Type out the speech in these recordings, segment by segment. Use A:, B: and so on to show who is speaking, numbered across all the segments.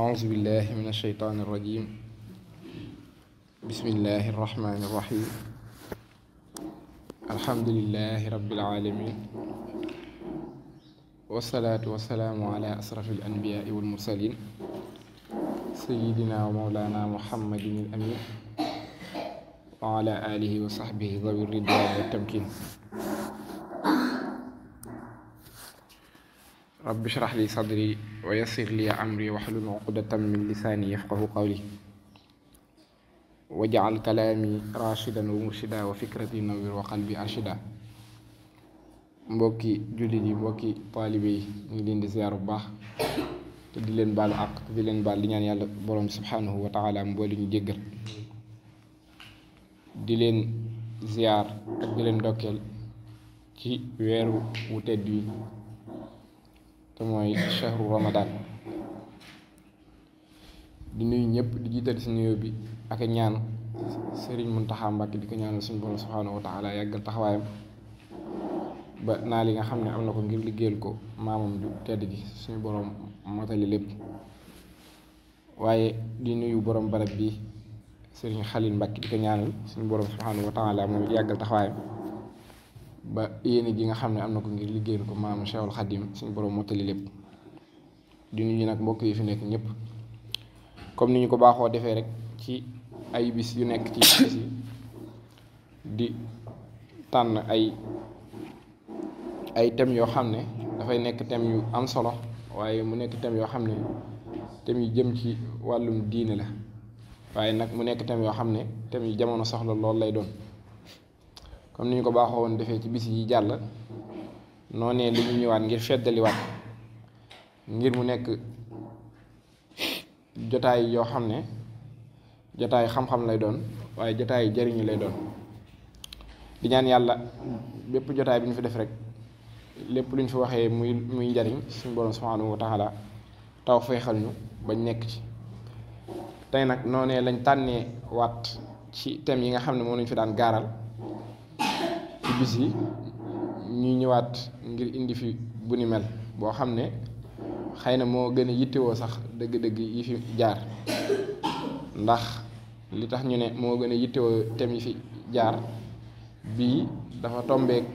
A: أعوذ بالله من الشيطان الرجيم بسم الله الرحمن الرحيم الحمد لله رب العالمين والصلاة والسلام على أشرف الأنبياء والمرسلين سيدنا ومولانا محمد الأمين وعلى آله وصحبه ذوي الرضوان والتمكين رب اشرح لي صدري ويسر لي أمري واحلل عقدة من لساني يفقه قولي واجعل كلامي راشدا ومرشدا وفكرتي نوير وقلبي أرشدا mbokki jullit yi mbokki taalibe yi ñu ngi leen di ziar bu baax te di leen baalu àq te di leen baal di ñaan yàlla borom subhanahu wa taala mu boole ñu jéggal di leen ziar ak di leen ndokkeel ci weeru wu tedd wi te mooy shahru ramadan di nuyu ñëpp di jiital si nuyoo bi ak ñaan Sëriñ Muntaxa Mbàkke di ko ñaanal suñu borom subhanahu wa taala yàggal taxawaayam ba naa li nga xam ne am na ko ngir liggéeyal ko maamam ju tedd gi suñu borom motali lépp waaye di nuyu borom barab bi Sëriñ Xalil Mbàkke di ko ñaanal suñu borom subhanahu wa taala moom yàggal taxawaayam ba yéene ji nga xam ne am na ko ngir liggéeyal ko maam Cheikhul Khadim suñu borom mottali lépp di nuyu nag mbokk yi fi nekk ñëpp comme ni ñu ko baaxoo defee rek ci ay bis yu nekk ci bis yi di tànn ay thèmes yoo xam ne dafay nekk thèmes yu am solo waaye mu nekk thèmes yoo xam ne thèmes yu jëm ci wàllum diine la waaye nag mu nekk thèmes yoo xam ne thèmes yu jamono soxla lool lay doon comme ni ñu ko baaxoo woon defee ci bis yi jàll noonee li ñu ñëwaat ngir feddaliwaat ngir mu nekk jotaay yoo xam ne jotaay xam-xam lay doon waaye jotaay jariñu lay doon di ñaan yàlla bépp jotaay bi ñu fi def rek lépp lu ñu fi waxee muy njariñ suñu borom subhanahu wa taala taw feexal ñu bañ nekk ci tey nag noonee lañ tànnee waat ci thèmes yi nga xam ne moom lañ fi daan gaaral ci bis yi ñuy ñëwaat ngir indi fi bu ni mel boo xam ne xëy na moo gën a yittewoo sax dëgg-dëgg yi fi jaar ndax li tax ñu ne moo gën a yittewoo thèmes yi fi jaar bii dafa tombeek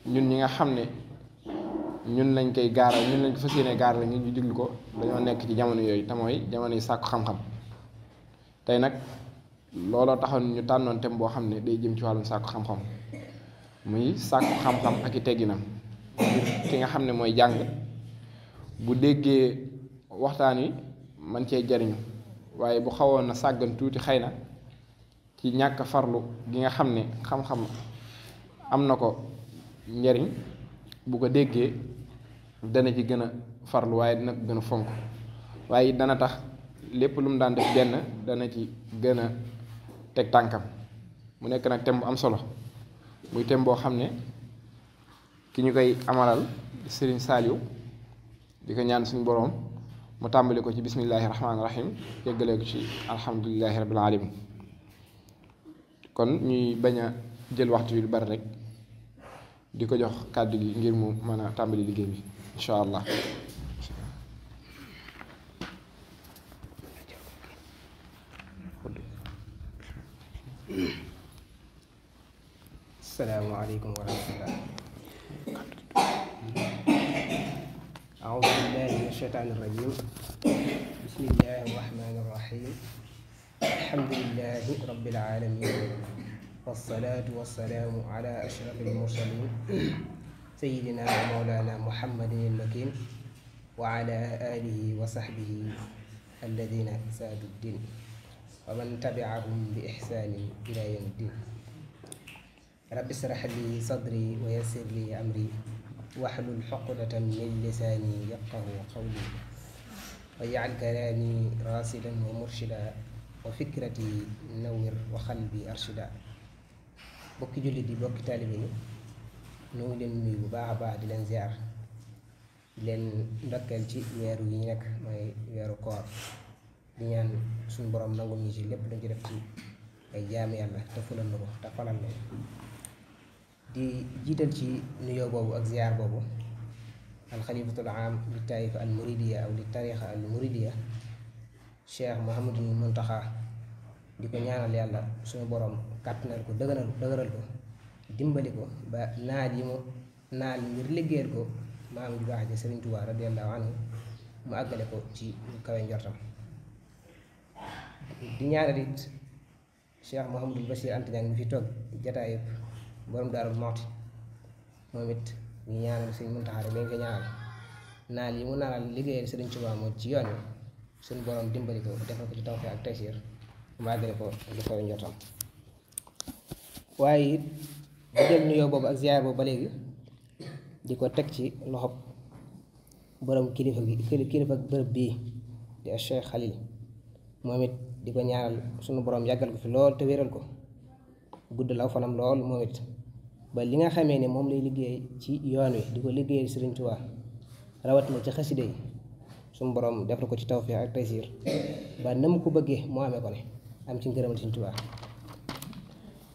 A: ñun ñi nga xam ne ñun lañ koy gaaral ñun lañ ko fas yéene gaaral ñun ñu diglu ko dañoo nekk ci jamono yooyu te mooy jamono yi sàkku xam-xam tey nag looloo taxoon ñu tànnoon thème boo xam ne day jëm ci wàllum sàkku xam-xam muy sàkku xam-xam ak i tegginam ngir ki nga xam ne mooy jàng bu déggee waxtaan wi man cee jariñu waaye bu xawoon na sàggan tuuti xëy na ci ñàkk farlu gi nga xam ne xam-xam am na ko njariñ bu ko déggee dana ci gën a farlu waaye dina ko gën a fonk waaye dana tax lépp lu mu daan def benn dana ci gën a teg tànkam mu nekk nag thème bu am solo muy thème boo xam ne ki ñu koy amalal Serigne Saliou di ko ñaan suñu boroom mu tàmbali ko ci bismillahi rahmaani rahim yeggalee ko ci alhamdulillahi rabbil alamin kon ñuy bañ a jël waxtu wi lu bari rek di ko jox kàddu gi ngir mu mën a tàmbali liggéey bi incha allah
B: السلام عليكم ورحمة الله. أعوذ بالله من الشيطان الرجيم. بسم الله الرحمن الرحيم. الحمد لله رب العالمين والصلاة والسلام على أشرف المرسلين سيدنا ومولانا محمد المكين وعلى آله وصحبه الذين سادوا الدين ومن تبعهم بإحسان إلى يوم الدين. رب اشرح لي صدري ويسر لي أمري واحلل عقدة من لساني يفقهوا قولي واجعل كلامي راشدا ومرشدا وفكرتي نور وقلبي أرشدا. bokki jullit yi bokki taalibe yi ñoo ngi leen nuyu bu baax a baax di leen ziar di leen ndokkeel ci weeru yi ñu nekk mooy weeru koor di ñaan suñu borom nangul ñu ci lépp dañ ci def ci ay jaami yàlla te fulal na ko te falal na di jiital ci nuyoo boobu ak ziar boobu alxalifatul aam li taifa al muridiya aw li tarixa al muridiya Cheikh Mouhamadul Muntaxa di ko ñaanal yàlla suñu borom kàttanal ko dëgëral ko dimbali ko ba naal yi mu naal ngir liggéeyal ko maam ju baax ji Sëriñ Tuubaa radiyallaahu anhu mu àggale ko ci lu kawe njortam. di ñaanal it Cheikh Mouhamadul Bachir Anta Niang mi fi toog jataay yëpp borom Daaru Muxti moom it ñu ñaanal Sëriñ Muntaxa rek dañ ko ñaanal naal yi mu naanal liggéeyal Sëriñ Tuubaa moom ci yoon wi suñu borom dimbali ko defal ko ci tawfeex ak taysiir mu àggale ko lu kawe njortam. waaye it di jël nuyoo boobu ak ziyaar boobu ba léegi di ko teg ci loxob borom kilifa bërëb bii di Cheikh Khalil moom it di ko ñaanal suñu borom yàggal ko fi lool te wéral ko guddal aw fanam lool moom it ba li nga xamee ne moom lay liggéey ci yoon wi di ko liggéeyal Sëriñ Tuubaa rawatina ci xasida yi suñu borom def ko ci tawfeex ak taysiir ba na mu ko bëggee moo amee ko ne am ci ngërëmal Sëriñ Tuubaa.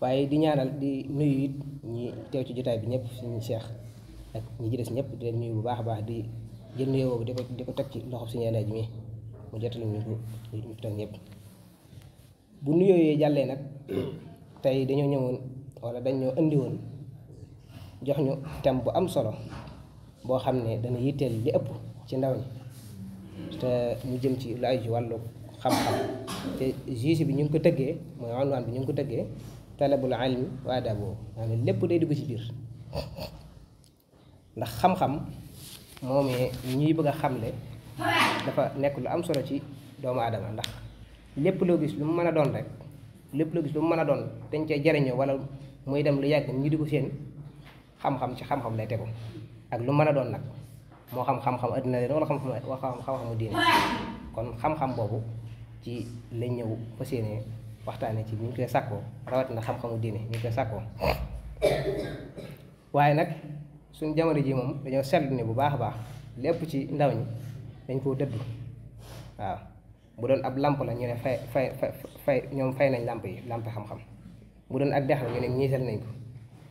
B: waaye di ñaanal di nuyu it ñi teew ci jotaay bi ñëpp suñu Cheikh ak ñi ci des ñëpp di leen nuyu bu baax a baax di jël nuyoo boobu di ko teg ci loxob suñu Alaaji mi mu jottali ñu ko ñu toog ñëpp. bu nuyoo yooyu jàllee nag tey dañoo ñëwoon wala dañoo indi woon jox ñu thème bu am solo boo xam ne dana yitteel li ëpp ci ndaw ñi te ñu jëm ci lu aju ci wàllu xam-xam te juge bi ñu ngi ko tëggee mooy unwaan bi ñu ngi ko tëggee talabul ilmi wa adabu maanaam lépp day dugg ci biir ndax xam-xam moomee ñuy bëgg a xamle dafa nekk lu am solo ci doomu aadama ndax lépp loo gis lu mu mën a doon rek lépp loo gis lu mu mën a doon dañ cee jariñoo wala muy dem lu yàgg ñu di ko seen xam-xam ci xam-xam lay tegu ak lu mën a doon nag moo xam-xam addina leen wala xam-xamu diine kon xam-xam boobu ci lañ ñëw fas yéene waxtaane ci ñu ngi koy sàkkoo rawatina xam-xamu diine ñu ngi koy sàkkoo waaye nag suñ jamono ji moom dañoo seetlu ne bu baax a baax lépp ci ndaw ñi dañ koo dëddu waaw bu doon ab lamp la ñu ne fay ñoom fay nañ lamp yi lamp xam-xam bu doon ak dex la ñu ne ñiisal nañ ko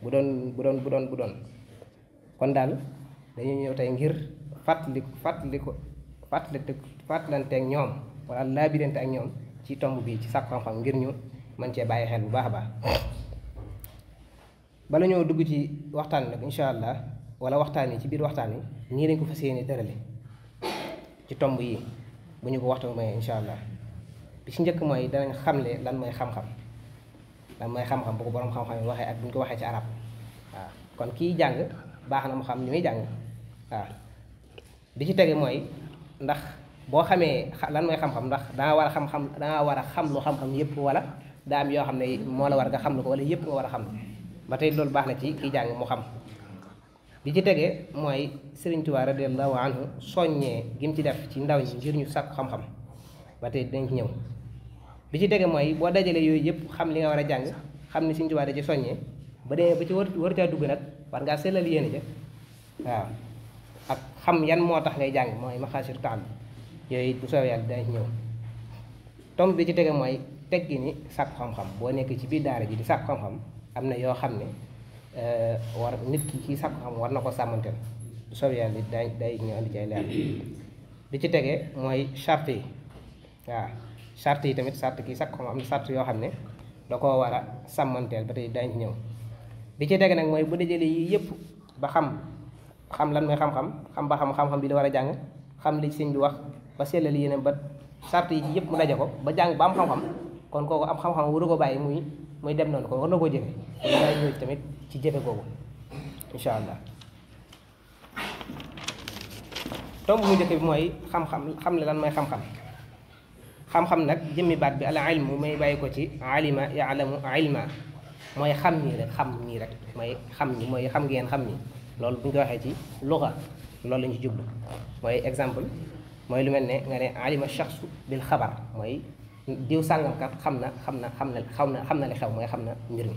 B: bu doon kon daal dañuy ñëw tey ngir fàttalanteeg ñoom wala laabirante ak ñoom ci tomb bi ci sàkku xam-xam ngir ñu mën cee bàyyi xel bu baax a baax bala ñoo dugg ci waxtaan nag incha allah wala waxtaan yi ci biir waxtaan yi nii lañ ko fas yéene tërale ci tomb yi bu ñu ko waxtu may incha allah bi ci njëkk mooy danañ xamle lan mooy xam-xam bu ko borom xam-xam yi waxee ak bu ñu ko waxee ci arab waaw kon kii jàng baax na mu xam li muy jàng waaw bi ci tege mooy ndax boo xamee lan mooy xam-xam ndax danga war a xam lu xam-xam yëpp wala daa am yoo xam ne moo la war nga xam lu ko wala yëpp nga war a xam ba tey loolu baax na ci kii jàng mu xam. bi ci tege mooy Sëriñ Tuubaa radiyallaahu anhu soññee gi mu ci def ci ndaw ñi ngir ñu sàkku xam-xam ba tey dinañ ci ñëw. bi ci tege mooy boo dajalee yooyu yëpp xam li nga war a jàng xam ni Sëriñ Tuubaa da ci soññee ba demee ba ci war caa dugg nag war ngaa sellal yéene ja waaw ak xam yan moo tax ngay jàng mooy maxaasir taal yooyu bu soobee yàlla dinañ ci ñëw. tomb bi ci tege mooy teggi ni sàkku xam-xam boo nekk ci biir daara ji di sàkku xam-xam am na yoo xam ne war nit ki ci sàkku xam war na ko sàmmanteel bu soobee yàlla day ñëw andi ci ay leer. bi ci tege mooy charte yi waaw charte yi tamit charte kii sàkku xam am na charte yoo xam ne da koo war a sàmmanteel ba tey dañ ci ñëw. bi ci tege nag mooy bu dajale yi yëpp ba xam lan mooy xam ba xam-xam bi la war a jàng xam li sëñ bi wax ba sellal yéene ba charte yi yëpp mu daje ko ba jàng ba am xam-xam kon kooku am xam-xam waru ko bàyyi muy dem noonu kon war na koo jëfe kon dara ñëw tamit ci jëfe googu incha allah. tomb mu njëkk bi mooy xam ne lan mooy xam-xam nag jëmmi baat bi al ilmu may bàyyi ko ci alima yaalamu ilma mooy xam nii rek mooy xam ni mooy xam ngeen xam ni loolu bu ñu ko waxee ci luga loolu lañu ci jublu mooy exemple mooy lu mel ne nga ne alima shaxsu bil xabar mooy diw sàngamkat xam na li xew mooy xam na mbir mi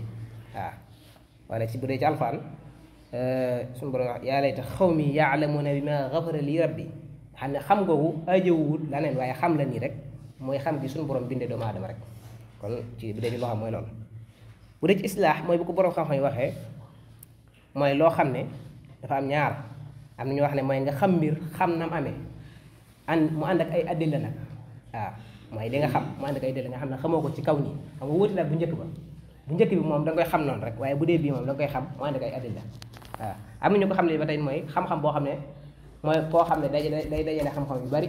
B: waaw. wala ci bu dee ci alxuraan suñu borom wax yaa layta xawmi yaalamuuna bimaa gafara li rabbi xam ne xam googu ajowul laneen waaye xam la nii rek mooy xam gi suñu borom bindee doomu aadama rek kon ci bu dee ci loo xam mooy loolu. bu dee ci islaax mooy bu ko borom xam-xam yi waxee mooy loo xam ne dafa am ñaar am na ñu wax ne mooy nga xam mbir xam nam amee mu ànd ak ay addila nag waaw mooy li nga xam mu ànd ak ay adilla nga xam ne xamoo ko ci kaw nii xam nga wuti nag bu njëkk ba bu njëkk bi moom da nga koy xam noonu rek waaye bu dee bii moom da nga koy xam mu ànd ak ay adilla waaw am na ñu ko xam ne ba tey mooy xam-xam boo xam ne mooy koo xam ne day dajale xam-xam yu bari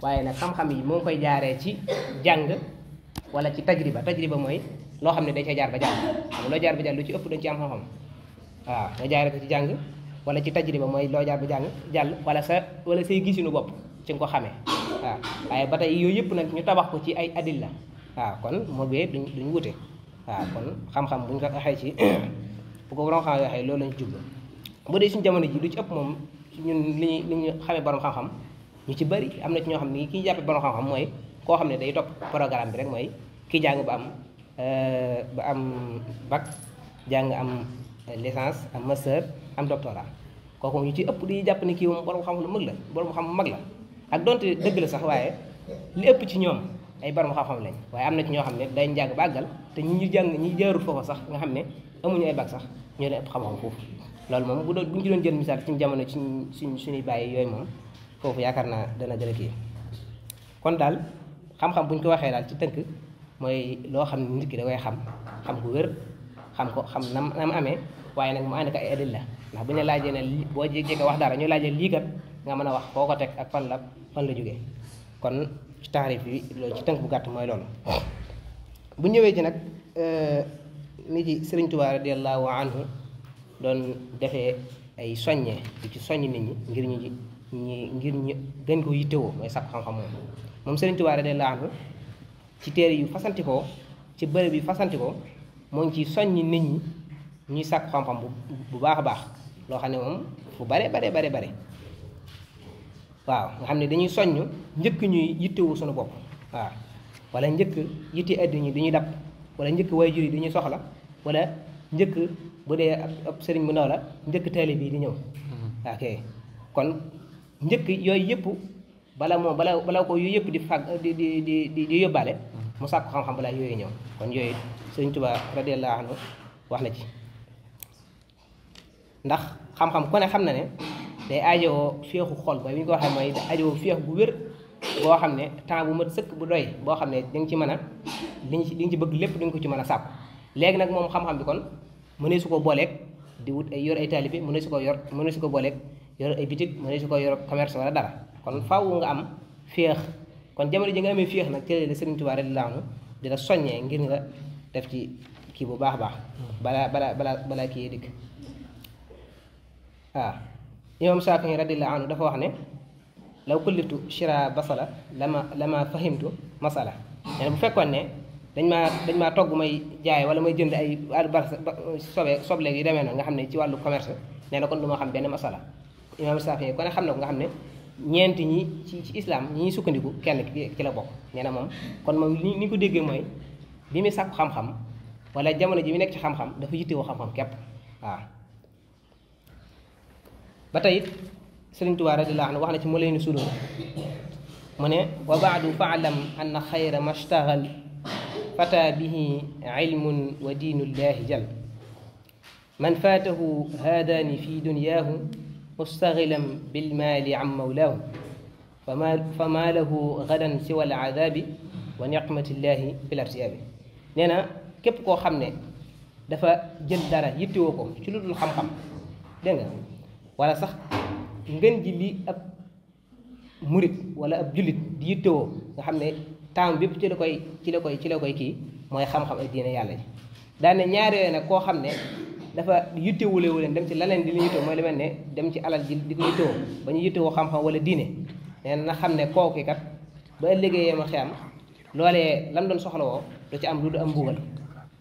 B: waaye nag xam-xam yi moo ngi koy jaaree ci jàng wala ci tajriba mooy loo xam ne day ca jaar ba jàll xam loo jaar ba jàll lu ci ëpp dañ ci am xam-xam waaw nga jaaree ko ci jàng wala ci tajriba mooy loo jaar ba jàll wala say gisinu bopp ci nga ko xamee waaw waaye ba tey yooyu yëpp nag ñu tabax ko ci ay adilla waaw kon moo bee duñ wute waaw kon xam-xam buñ ko waxee ci bu ko borom xam waxee loolu lañ jublu bu dee suñu jamono ji lu ci ëpp moom ñun li ñu xamee borom xam-xam ñu ci bëri am na ci ñoo xam ne ki ñu jàppee borom xam-xam mooy koo xam ne day topp programme bi rek mooy kii jàng ba am bac jàng am licence am master am doctorat kooku ñu ci ëpp di jàpp ne kii moom borom xam lu mag la borom xam mag la ak donte dëgg la sax waaye li ëpp ci ñoom ay borom xam-xam lañ waaye am na ci ñoo xam ne day njàng ba àggal te ñi jaarul foofa sax nga xam ne amuñu ay bac sax ñoo leen ëpp xam-xam foofu loolu moom bu ñu ci doon jël misaal ci jamono ci suñuy bàyyi yooyu moom foofu yaakaar naa dana jële kii kon daal xam-xam bu ñu ko waxee daal ci tënk mooy loo xam ne nit ki da koy xam gu wér xam ko xam nam amee waaye nag mu ànd ak ay adilla ndax bu ñu laajee ne boo jékki wax dara ñu laajee lii kat nga mën a wax foo ko teg ak fan la jógee kon ci taarif bi loolu ci tënk bu gàtt mooy loolu bu ñëwee ci nag nit ci Sëriñ Tuubaa radiyallahu anhu doon defee ay soññee di ci soññ nit ñi ngir ñu gën ko yittewoo mooy sàkku xam-xam moom Sëriñ Tuubaa radiyallahu anhu ci téere yu fasantikoo ci bërëb yi fasantikoo moo ngi ci soññ nit ñi ñuy sàkku xam-xam bu baax a baax loo xam ne moom fu bare waaw nga xam ne dañuy soññ njëkk ñuy yittewoo suñu bopp waaw wala njëkk yitte àddina ñi dañuy dab wala njëkk waajur yi dañuy soxla wala njëkk bu dee ab sëriñ bu ndaw la njëkk taalibe bi di ñëw ok kon njëkk yooyu yëpp bala ko yooyu yëpp di fag di yóbbaale mu sàkku xam-xam balaa yooyu ñëw kon yooyu Sëriñ Tuubaa radiyallahu anhu wax na ci ndax xam-xam ku ne xam na ne day aajowoo féexu xol ba bi ñu ko waxee mooy day aajowoo féex bu wér boo xam ne temps bu mat sëkk bu doy boo xam ne di nga ci mën a li nga ci bëgg lépp di nga ko ci mën a sàkku léegi nag moom xam-xam bi kon mënee su ko booleeg di wut ay yor ay taalibe mënee su ko booleeg yor ay bitig mënee su ko yor commerce wala dara kon faaw nga am féex kon jamono ji nga amee féex nag ci la Sëriñ Tuubaa radiyallaahu anhu di la soññee ngir nga def ci kii bu baax a baax balaa kii dikk waaw imaam Shaafi'i radiyallaahu anhu dafa wax ne law kullitu shira basala lama fahimtu masala nee na bu fekkoon ne dañ maa togg may jaay wala may jënd ay sobleeg yu demee noonu nga xam ne ci wàllu commerce nee na kon du ma xam benn masala imaam Shaafi'i kon xam na ko nga xam ne ñeenti ñi ci islam ñi ñuy sukkandiku kenn ci la bokk nee na moom kon moom ni ko déggee mooy bi muy sàkku xam-xam wala jamono ji mu nekk ci xam-xam dafa yittewoo xam-xam képp waaw ba tey it Sëriñ Tuubaa radiyallaahu anhu wax na ci mu leen sudur mu ne wa baadu faalam anna xayra mashtagal fata bihi ilmun wa diinullahi jal man faatahu haadaani fi dunyaahu mustaxilan bilmaali an mawlaahu fama lahu gadan siwa alcadaabi wa niqmatillahi bil arsiyaabi nee na képp koo xam ne dafa jël dara yittewoo ko ci lu dul xam-xam dégg nga wala sax ngën ji li ab murit wala ab jullit di yittewoo nga xam ne temps bépp ci la koy kii mooy xam-xam ak diine yàlla ji daane ñaar yooyu nag koo xam ne dafa yittewulewu leen dem ci leneen di li yittewoo mooy lu mel ne dem ci alal ji di ko yittewoo ba ñu yittewoo xam-xam wala diine nee na xam ne kooku kat ba ëllëgee yema xiyam loolee lam doon soxla woo du ci am lu du am mbugal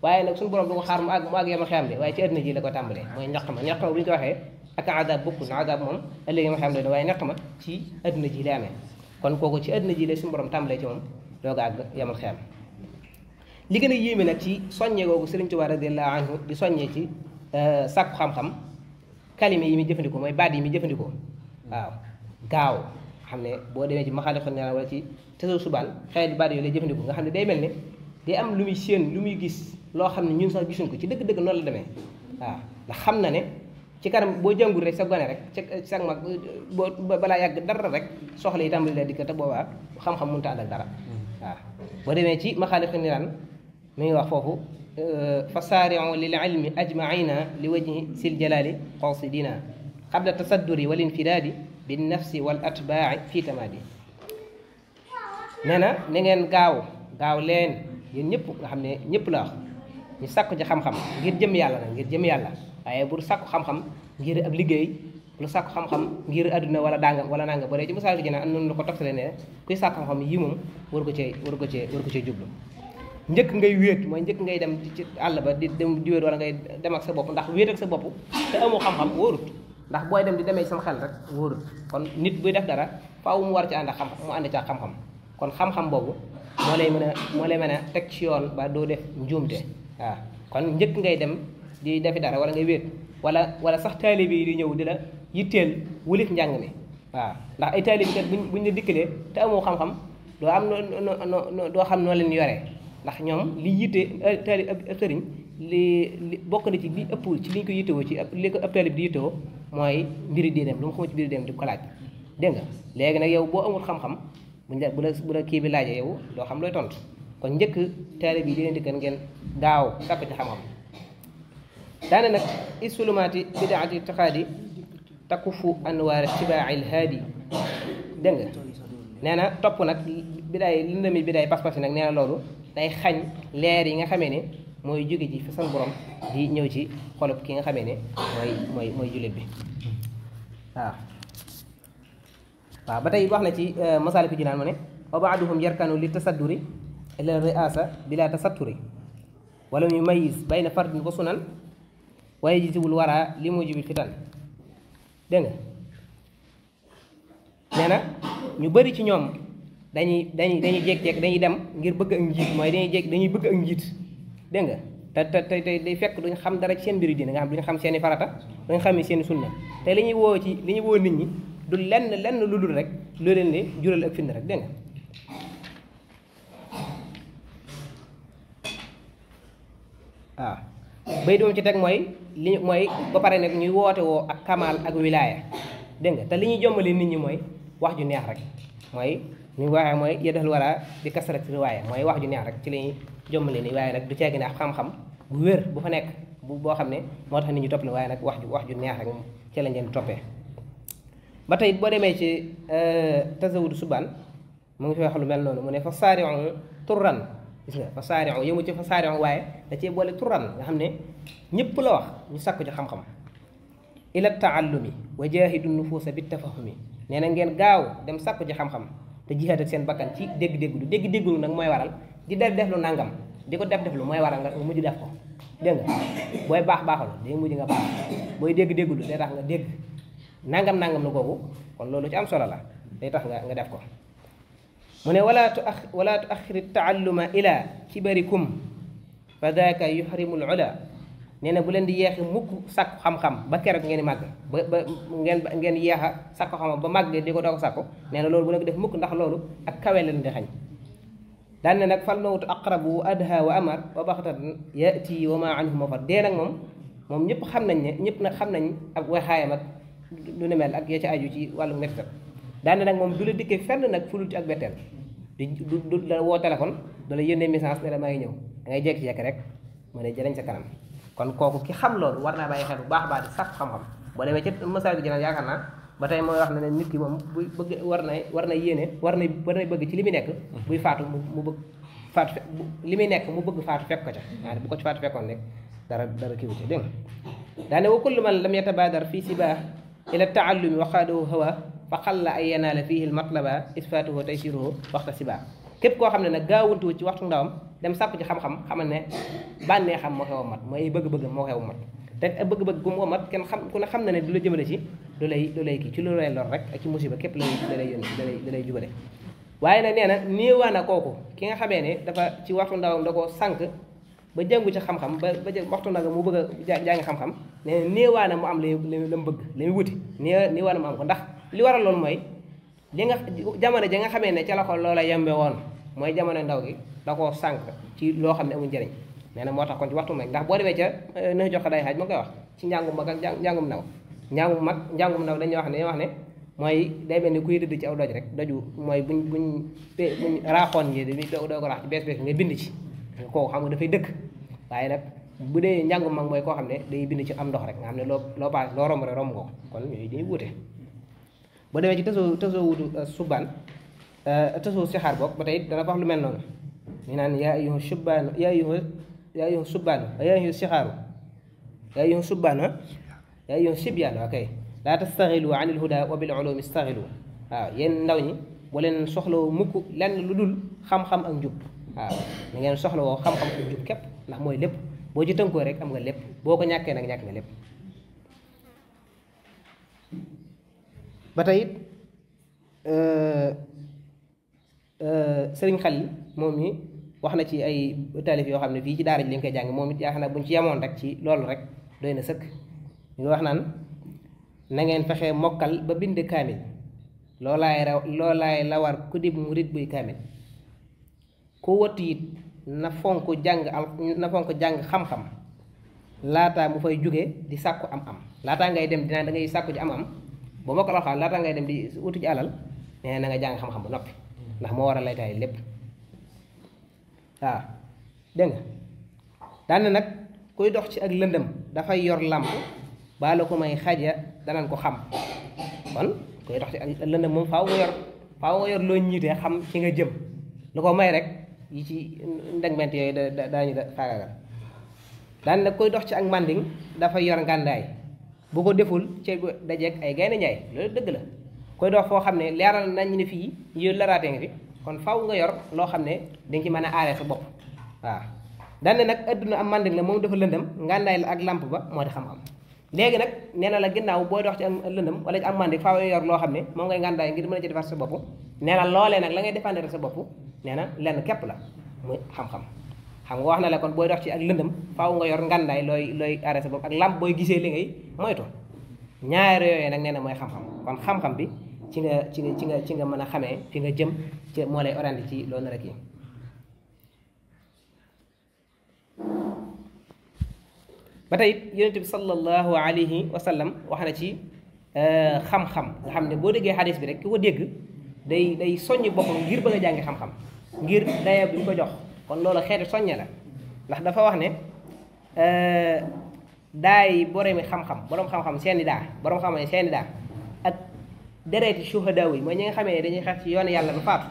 B: waaye nag suñu borom du ko xaar mu àgg yema xiyam de waaye ci àddina ji la ko tàmbalee mooy ñaq ma bu ñu ko waxee ak adab bokkul adab moom ëllëgee yema xiyam de waaye ñaq ma ci àddina ji lay amee kon kooku ci àddina ji la suñu borom tàmbalee ci moom dooga àgg yemal xiyam li gën a yéeme nag ci soññee googu Sëriñ Tuubaa radiyallaahu anhu di soññee ci sàkku xam-xam kalime yi muy jëfandikoo mooy baat yi muy jëfandikoo waaw gaaw xam ne boo demee ci maxaaliqun niiraan wala ci tasawuf subaan xeet baat yooyu lay jëfandikoo nga xam ne day mel ne day am lu muy séen lu muy gis loo xam ne ñun sax gisuñ ko ci dëgg-dëgg noonu la demee waaw ndax xam na ne ci kanam boo jàngul rek sa gone rek ci sag mag boo balaa yàgg dara rek soxla yi tàmbali la dikk te boobaa xam-xam mënut a ànd ak dara waaw boo demee ci maxaaliqi niraan mi ngi wax foofu fa saari'u lil ilmi ajmaina li wajhi sil jalali qasidina qabla tasadduri wal infiraadi bin nafsi wal atbaai fii tamaadi nee na ngeen gaaw leen yéen ñëpp nga xam ne ñëpp la wax ñu sàkku ci xam-xam ngir jëm yàlla nag ngir jëm yàlla waaye bu sàkku xam-xam ngir ab liggéey lu sàkku xam-xam ngir adduna wala dangam wala nangam ba dee ci misaal gi naan am noonu la ko toftale ne kuy sàkku xam-xam yi moom war ko cee jublu njëkk ngay wéet mooy njëkk ngay dem ci àll ba di dem di wéet wala ngay dem ak sa bopp ndax wéet ak sa bopp te amoo xam-xam wóorut ndax booy dem di demee sama xel rek wóorut kon nit buy def dara faaw mu war ci ànd ak xam mu ànd ci ak xam-xam kon xam-xam boobu moo lay mën a teg ci yoon ba doo def njuumte waaw kon njëkk ngay dem di defi dara wala ngay wéet wala sax taalibe yi di ñëw di la yitteel wulif njàng mi waaw ndax ay taalibe kat buñ la dikkalee te amoo xam-xam doo am doo xam noo leen yoree ndax ñoom li yitte taali ab sëriñ li bokk na ci li ëpp ci li ñu ko yittewoo ci li ko ab taalib di yittewoo mooy mbiri diineem lu mu xamul ci mbiri diineem di ko laaj dégg nga léegi nag yow boo amul xam-xam bu la kii bi laajee yow doo xam looy tontu kon njëkk taalib yi di leen dikkal ngeen gaaw sàkk ci xam-xam daane nag isulumaati bidaati tixaadi takufu anwaar tibaail haadi dégg nga nee na topp nag bidaay lëndami bidaay pas-pas yi nag nee na loolu day xañ leer yi nga xamee ne mooy jóge ji fi san borom di ñëw ci xolub ki nga xamee ne mooy jullit bi waaw ba tey wax na ci Masaalikul Jinaan mu ne wa baaduhum yarkanu li tasadduri ila riasa bila tasatturi wala yumayyiz bayna fardin wa sunan wa yajziwul wara li mujibil fitan dégg nga nee na ñu bëri ci ñoom dañuy jékki-jékki dañuy dem ngir bëgg ak njiit mooy dañuy bëgg ak njiit dégg nga te day fekk duñ xam dara ci seen mbiri diine nga xam duñ xam seeni farata duñ xam seeni sunna te li ñuy woo nit ñi du lenn lu dul rek loo leen ne jural ak find rek dégg nga waaw bay doom ci teg mooy ba pare nag ñuy woote woo ak kamal ak wilaaya dégg nga te li ñuy jombale nit ñi mooy wax ju neex rek mooy ñu waxee mooy yeddaxal wara di kasrat riwaaya mooy wax ju neex rek ci la ñuy jombale ni waaye nag du ceegi ne ak xam-xam bu wér bu fa nekk boo xam ne moo tax nit ñi topp la waaye nag wax ju neex rek moom ci lañ leen toppee ba tey boo demee ci tasawudu subaan mu ngi fi wax lu mel noonu mu ne fa saari'u turran gis nga fa saari'u yëmu ci fa saari'u waaye da cee boole turran nga xam ne ñëpp la wax ñu sakku ci xam-xam ila taallumi wa jaahidu nufuusa bi tafahumi nee na ngeen gaaw dem sakku ci xam-xam te jihaad ak seen bakkan ci dégg-dégg lu dégg-dégg nag mooy waral di def lu nangam di ko def lu mooy waral nga mujj def ko dégg nga booy baaxul day mujj nga baax booy dégg-dégg lu day tax nga dégg nangam la googu kon loolu ci am solo la day tax nga def ko mu ne wala tu axiri taalluma ila kibarikum fa daaka yuhrimul ula nee na bu leen di yeexi mukk sàkku xam-xam ba keroog ngeen di màgg ba ngeen yeexa sàkku xam-xam ba màgg di ko doo ko sàkku nee na loolu bu leen ko def mukk ndax loolu ak kawe leen di xañ daan ne nag fal mawtu aqrabu wa adha wa amar wa baxtatan yati wa ma anhu mafar dee nag moom ñëpp xam nañ ne ñëpp nag xam nañ ak waxaayam ak lu ne mel ak ya ci aju ci wàllu mettal daan ne nag moom du la dikkee fenn nag fulul ci ak betteel du la woo téléphone du la yónnee message ne la maa ngi ñëw da ngay jékki-jékki rek mu ne jëlañ sa kanam kon kooku ki xam loolu war naa bàyyi xel bu baax baax di sàkk xam-xam boo demee ci Masaalikul Jinaan yaakaar naa ba tey mooy wax ne nit ki moom buy bëgg war na yéene war na bëgg ci li muy nekk buy faatu mu bëgg faatu li muy nekk mu bëgg faatu fekk ko ca waaye bu ko ci faatu fekkoon rek dara kiiwu ci dégg nga daane wa kullu man lam yatabaadar fii sibaa ila taallumi wa qaadahu hawa fa xalla ay yanaala fiihi l matlaba isfaatuhu taysiruhu waxta sibaa képp koo xam ne nag gaawantuwu ci waxtu ndawam dem sàkku ci xam-xam xamal ne bànnee xam moo xew mat mooy bëgg-bëgg moo xew mat te bëgg-bëgg gu mu mat kenn ku ne xam na ne du la jëmale ci du lay kii ci lu lay lor rek ak ci musiba képp da lay jubale waaye nag nee na néewaana kooku ki nga xamee ne dafa ci waxtu ndawam da koo sànq ba jàngu ci xam-xam ba waxtu ndaw mu bëgg a jàngi xam-xam nee na néewaana mu am la mu bëgg la mu wuti néewaana mu am ko ndax li waral loolu mooy li nga jamono ja nga xamee ne ca la ko loola yembe woon mooy jamono ndaw gi da koo sànq ci loo xam ne amul njëriñ nee na moo tax kon ci waxtu mag ndax boo demee ca na jox day xaaj ma koy wax ci njàngum mag ak njàngum ndaw njàngum ndaw dañuy wax ne mooy day mel ni kuy rëdd ci aw doj rek doju mooy buñ raaxoon ngi di doo ko raax ci bees nga bind ci kooku xam nga dafay dëkk. waaye nag bu dee njàngu mag mooy koo xam ne day bind ci am ndox rek nga xam ne loo paas loo romb rek romb ko kon yooyu dañuy wuute. boo demee ci tasoo wutu subaan tasoo sixaar boog ba tey dana wax lu mel noonu ñu naan yaa ayyuha subbaanu yaa ayyuha subbaanu yaa ayyuha sixaaru yaa ayyuha subbaanu yaa ayyuha sibyaanu ok laa tastaxilu an il huda wa bil ulumi staxilu waaw yéen ndaw ñi boo leen soxlawoo mukk lenn lu dul xam-xam ak njub waaw da ngeen soxlawoo xam-xam ak njub képp ndax mooy lépp boo ci tënkoo rek am nga lépp boo ko ñàkkee nag ñàkk nga lépp. ba tey it sëriñ Xalil moom mi wax na ci ay taalif yoo xam ne fii ci daara ji lañ koy jàng moom it yaakaar naa buñ ci yemoon rek ci loolu rek doy na sëkk. ñu ngi wax naan na ngeen fexe mokkal ba bind kaamil loolaay la war ku dib murit buy kaamil ku wëtt it na fonk jàng xam-xam laataa mu fay jóge di sàkku am-am laataa ngay dem dinaa da ngay sàkku ji am-am ba mokkal alxuraan laataa ngay dem di wutu ji alal nee na nga jàng xam-xam ba noppi ndax moo war a laytaay lépp waaw dégg nga daan nag kuy dox ci ak lëndëm dafay yor làmp baa la ko may xaja danañ ko xam kon kuy dox ci ak lëndëm moom faaw nga yor loo ñiitee xam ci nga jëm lu ko may rek yi ci ndegment yooyu daañu faagagal daan nag koy dox ci ak manding dafay yor ngàndaay bu ko deful ci dajeeg ay gaynde njaay loolu dëgg la koy dox foo xam ne leeral nañ ne fii yu laraatee nga fi kon faaw nga yor loo xam ne dañ ci mën a aaree sa bopp waaw daan ne nag adduna am manding la moom dafa lëndëm ngàndaay la ak lamp ba moo di xam-xam léegi nag nee na la ginnaaw booy dox ci am lëndëm wala ci am manding faaw yor loo xam ne moom ngay ngàndaay ngir mën a ci defar sa bopp nee na loolee nag la ngay défendre sa bopp nee na lenn képp la muy xam-xam xam nga wax na la kon booy dox ci ak lëndëm faaw nga yor ngàndaay looy aaree sa bopp ak lamp booy gisee li ngay moytu ñaari yooyu nag nee na mooy xam-xam kon xam-xam bi ci nga mën a xamee fi nga jëm ci moo lay orienté ci loolu na rek yi ba tey yonent bi sallallahu alayhi wa sallam wax na ci xam-xam nga xam ne boo déggee xadis bi rek ki ko dégg day soññ boppam ngir bëgg a jàngi xam-xam ngir daya bi ñu ko jox kon loolu xeeti soññe la ndax dafa wax ne daay boromi xam-xam borom xam-xam seeni daa borom xam-xam seeni daa ak dereeti shuhadaaw yi mooy ñi nga xamee ne dañuy xeex ci yoonu yàlla ba faatu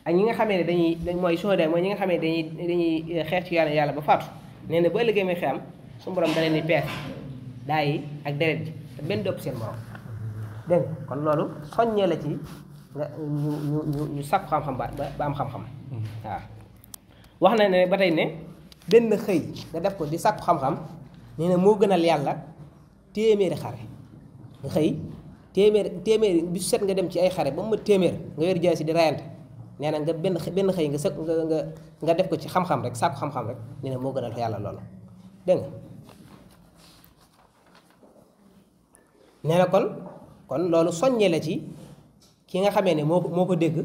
B: ak ñi nga xamee ne dañuy mooy shuhadaa mooy ñi nga xamee ne dañuy xeex ci yoonu yàlla ba faatu nee na bu ëllëgee muy xiyam su borom da leen di pees daa yi ak deret ji te benn dëpp seen borom dégg nga kon loolu soññee la ci nga ñu sàkku xam-xam ba am xam-xam waaw wax na ne ba tey ne benn xëy nga def ko di sàkku xam-xam nee na moo gënal yàlla téeméeri xare nga xëy téeméeri bi set nga dem ci ay xare ba mu ma téeméer nga yor jaasi di rayante nee na nga benn xëy nga def ko ci xam-xam rek sàkku xam-xam rek nee na moo gënal yàlla loolu dégg nga nee na kon loolu soññee la ci ki nga xamee ne moo ko dégg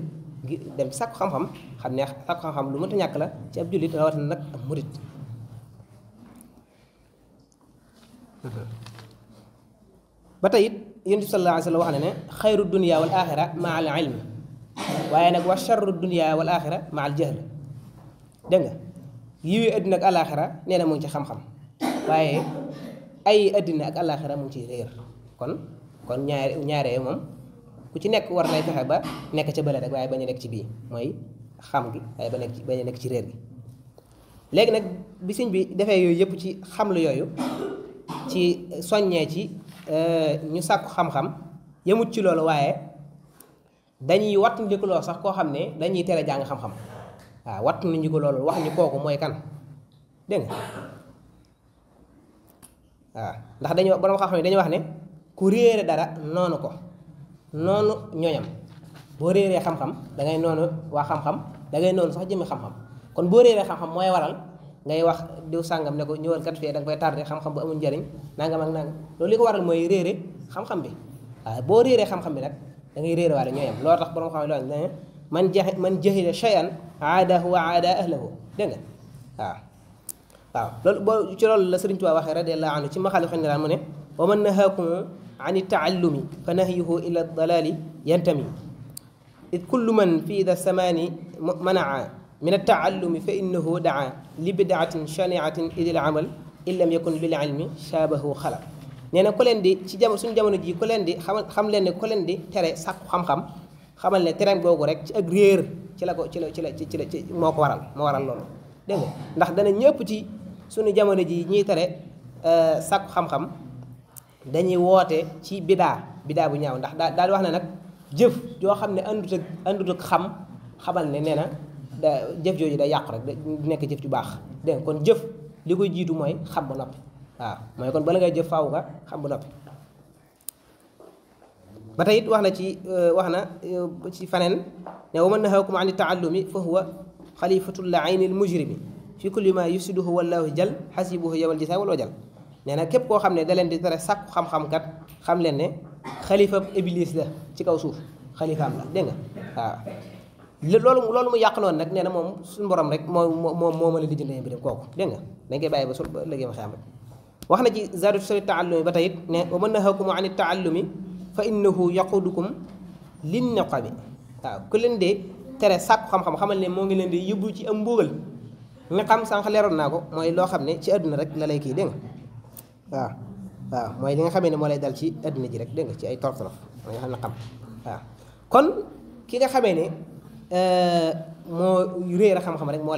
B: dem sàkku xam-xam xam ne sàkku xam-xam lu mënta ñàkk la ci ab jullit rawatina nag ab murit ba tey it yonent bi sallallahu alayhi wa sallam wax na ne xayru dunia wal axira maa al ilmi waaye nag wa charru dunia wal axira maa al jahl dégg nga yiwi addina ak alaxira nee na mu ngi ci xam-xam waaye ay addina ak alaxira mu ngi ciy réer kon ñaaree moom ku ci nekk war nay fexe ba nekk ca bële rek waaye bañ a nekk ci bii mooy xam gi waaye bañ a nekk ci réer gi léegi nag bi sëñ bi defee yooyu yëpp ci xamlu yooyu ci soññee ci ñu sàkku xam-xam yemut ci loolu waaye dañuy wattandikuloo sax koo xam ne dañuy tere jàng xam-xam waaw wattandiku loolu wax ñu kooku mooy kan dégg nga waaw ndax dañu borom xam-xam yi dañuy wax ne ku réere dara noonu ko noonu ñooñam boo réeree xam-xam da ngay noonu waa xam-xam da ngay noonu sax jëmmi xam-xam kon boo réeree xam-xam mooy waral ngay wax diw sàngam ne ko ñëwal kat fee da nga koy tardé xam-xam bu amul njëriñ nangam ak nangam loolu li ko waral mooy réere xam-xam bi waaw boo réeree xam-xam bi nag da ngay réere waale ñooyam loolu tax borom xam loolu ne man jahila shay'an aadahu wa aada ahlahu dégg nga waaw loolu boo ci loolu la Sëriñ Tuubaa waxee radiyallaahu anhu ci maxaali xëy na mu ne wa man nahaakum an taallumi fa nahyuhu ila dalali yantami id kullu man fi da samaani manaa min ataallumi fa innahu daa li bidaatin shaniatin idil amal in lam yakun bil ilmi shaabahu xala nee na ku leen di ci jamono suñu jamono ji ku leen di xam leen ne ku leen di tere sàkku xam-xam xamal ne tereem googu rek ci ak réer ci la moo ko waral loolu dégg nga ndax dana ñëpp ci suñu jamono ji ñuy tere sàkku xam-xam dañuy woote ci bidaa bu ñaaw ndax daal di wax ne nag jëf joo xam ne andut ak xamal ne nee na jëf jooju day yàqu rek da nekk jëf ju baax dégg nga kon jëf li koy jiitu mooy xam ba noppi waaw mooy kon bala ngay jëf faaw nga xam ba noppi ba tey it wax na ci faneen ne wa man nahaakum an taallumi fa huwa xalifatul ayni al mujrimi fi kulli ma yusiduhu wallahu jal xasibuhu yawal jisa wal wajal nee na képp koo xam ne da leen di tere sàkku xam-xam kat xam leen ne xalifa iblis la ci kaw suuf xalifaam la dégg nga waaw loolu mu yàq noonu nag nee na moom suñu borom rek moo mën a lijjanti mbiram kooku dégg nga dañ koy bàyyi ba léegi ma xam rek wax na ci zaadu sori taallumi ba tey it ne wa man nahaakum an taallumi fa innahu yaqudukum lin niqabi waaw ku leen di tere sàkku xam-xam xamal ne moo ngi leen di yóbbu ci am mbugal nga xam sànq leeroon naa ko mooy loo xam ne ci àdduna rek la lay kii dégg nga waaw mooy li nga xamee ne moo lay dal ci àdduna ji rek dégg nga ci ay torof mooy nga xam ne xam waaw kon ki nga xamee ne moo réer a xam-xam rek moo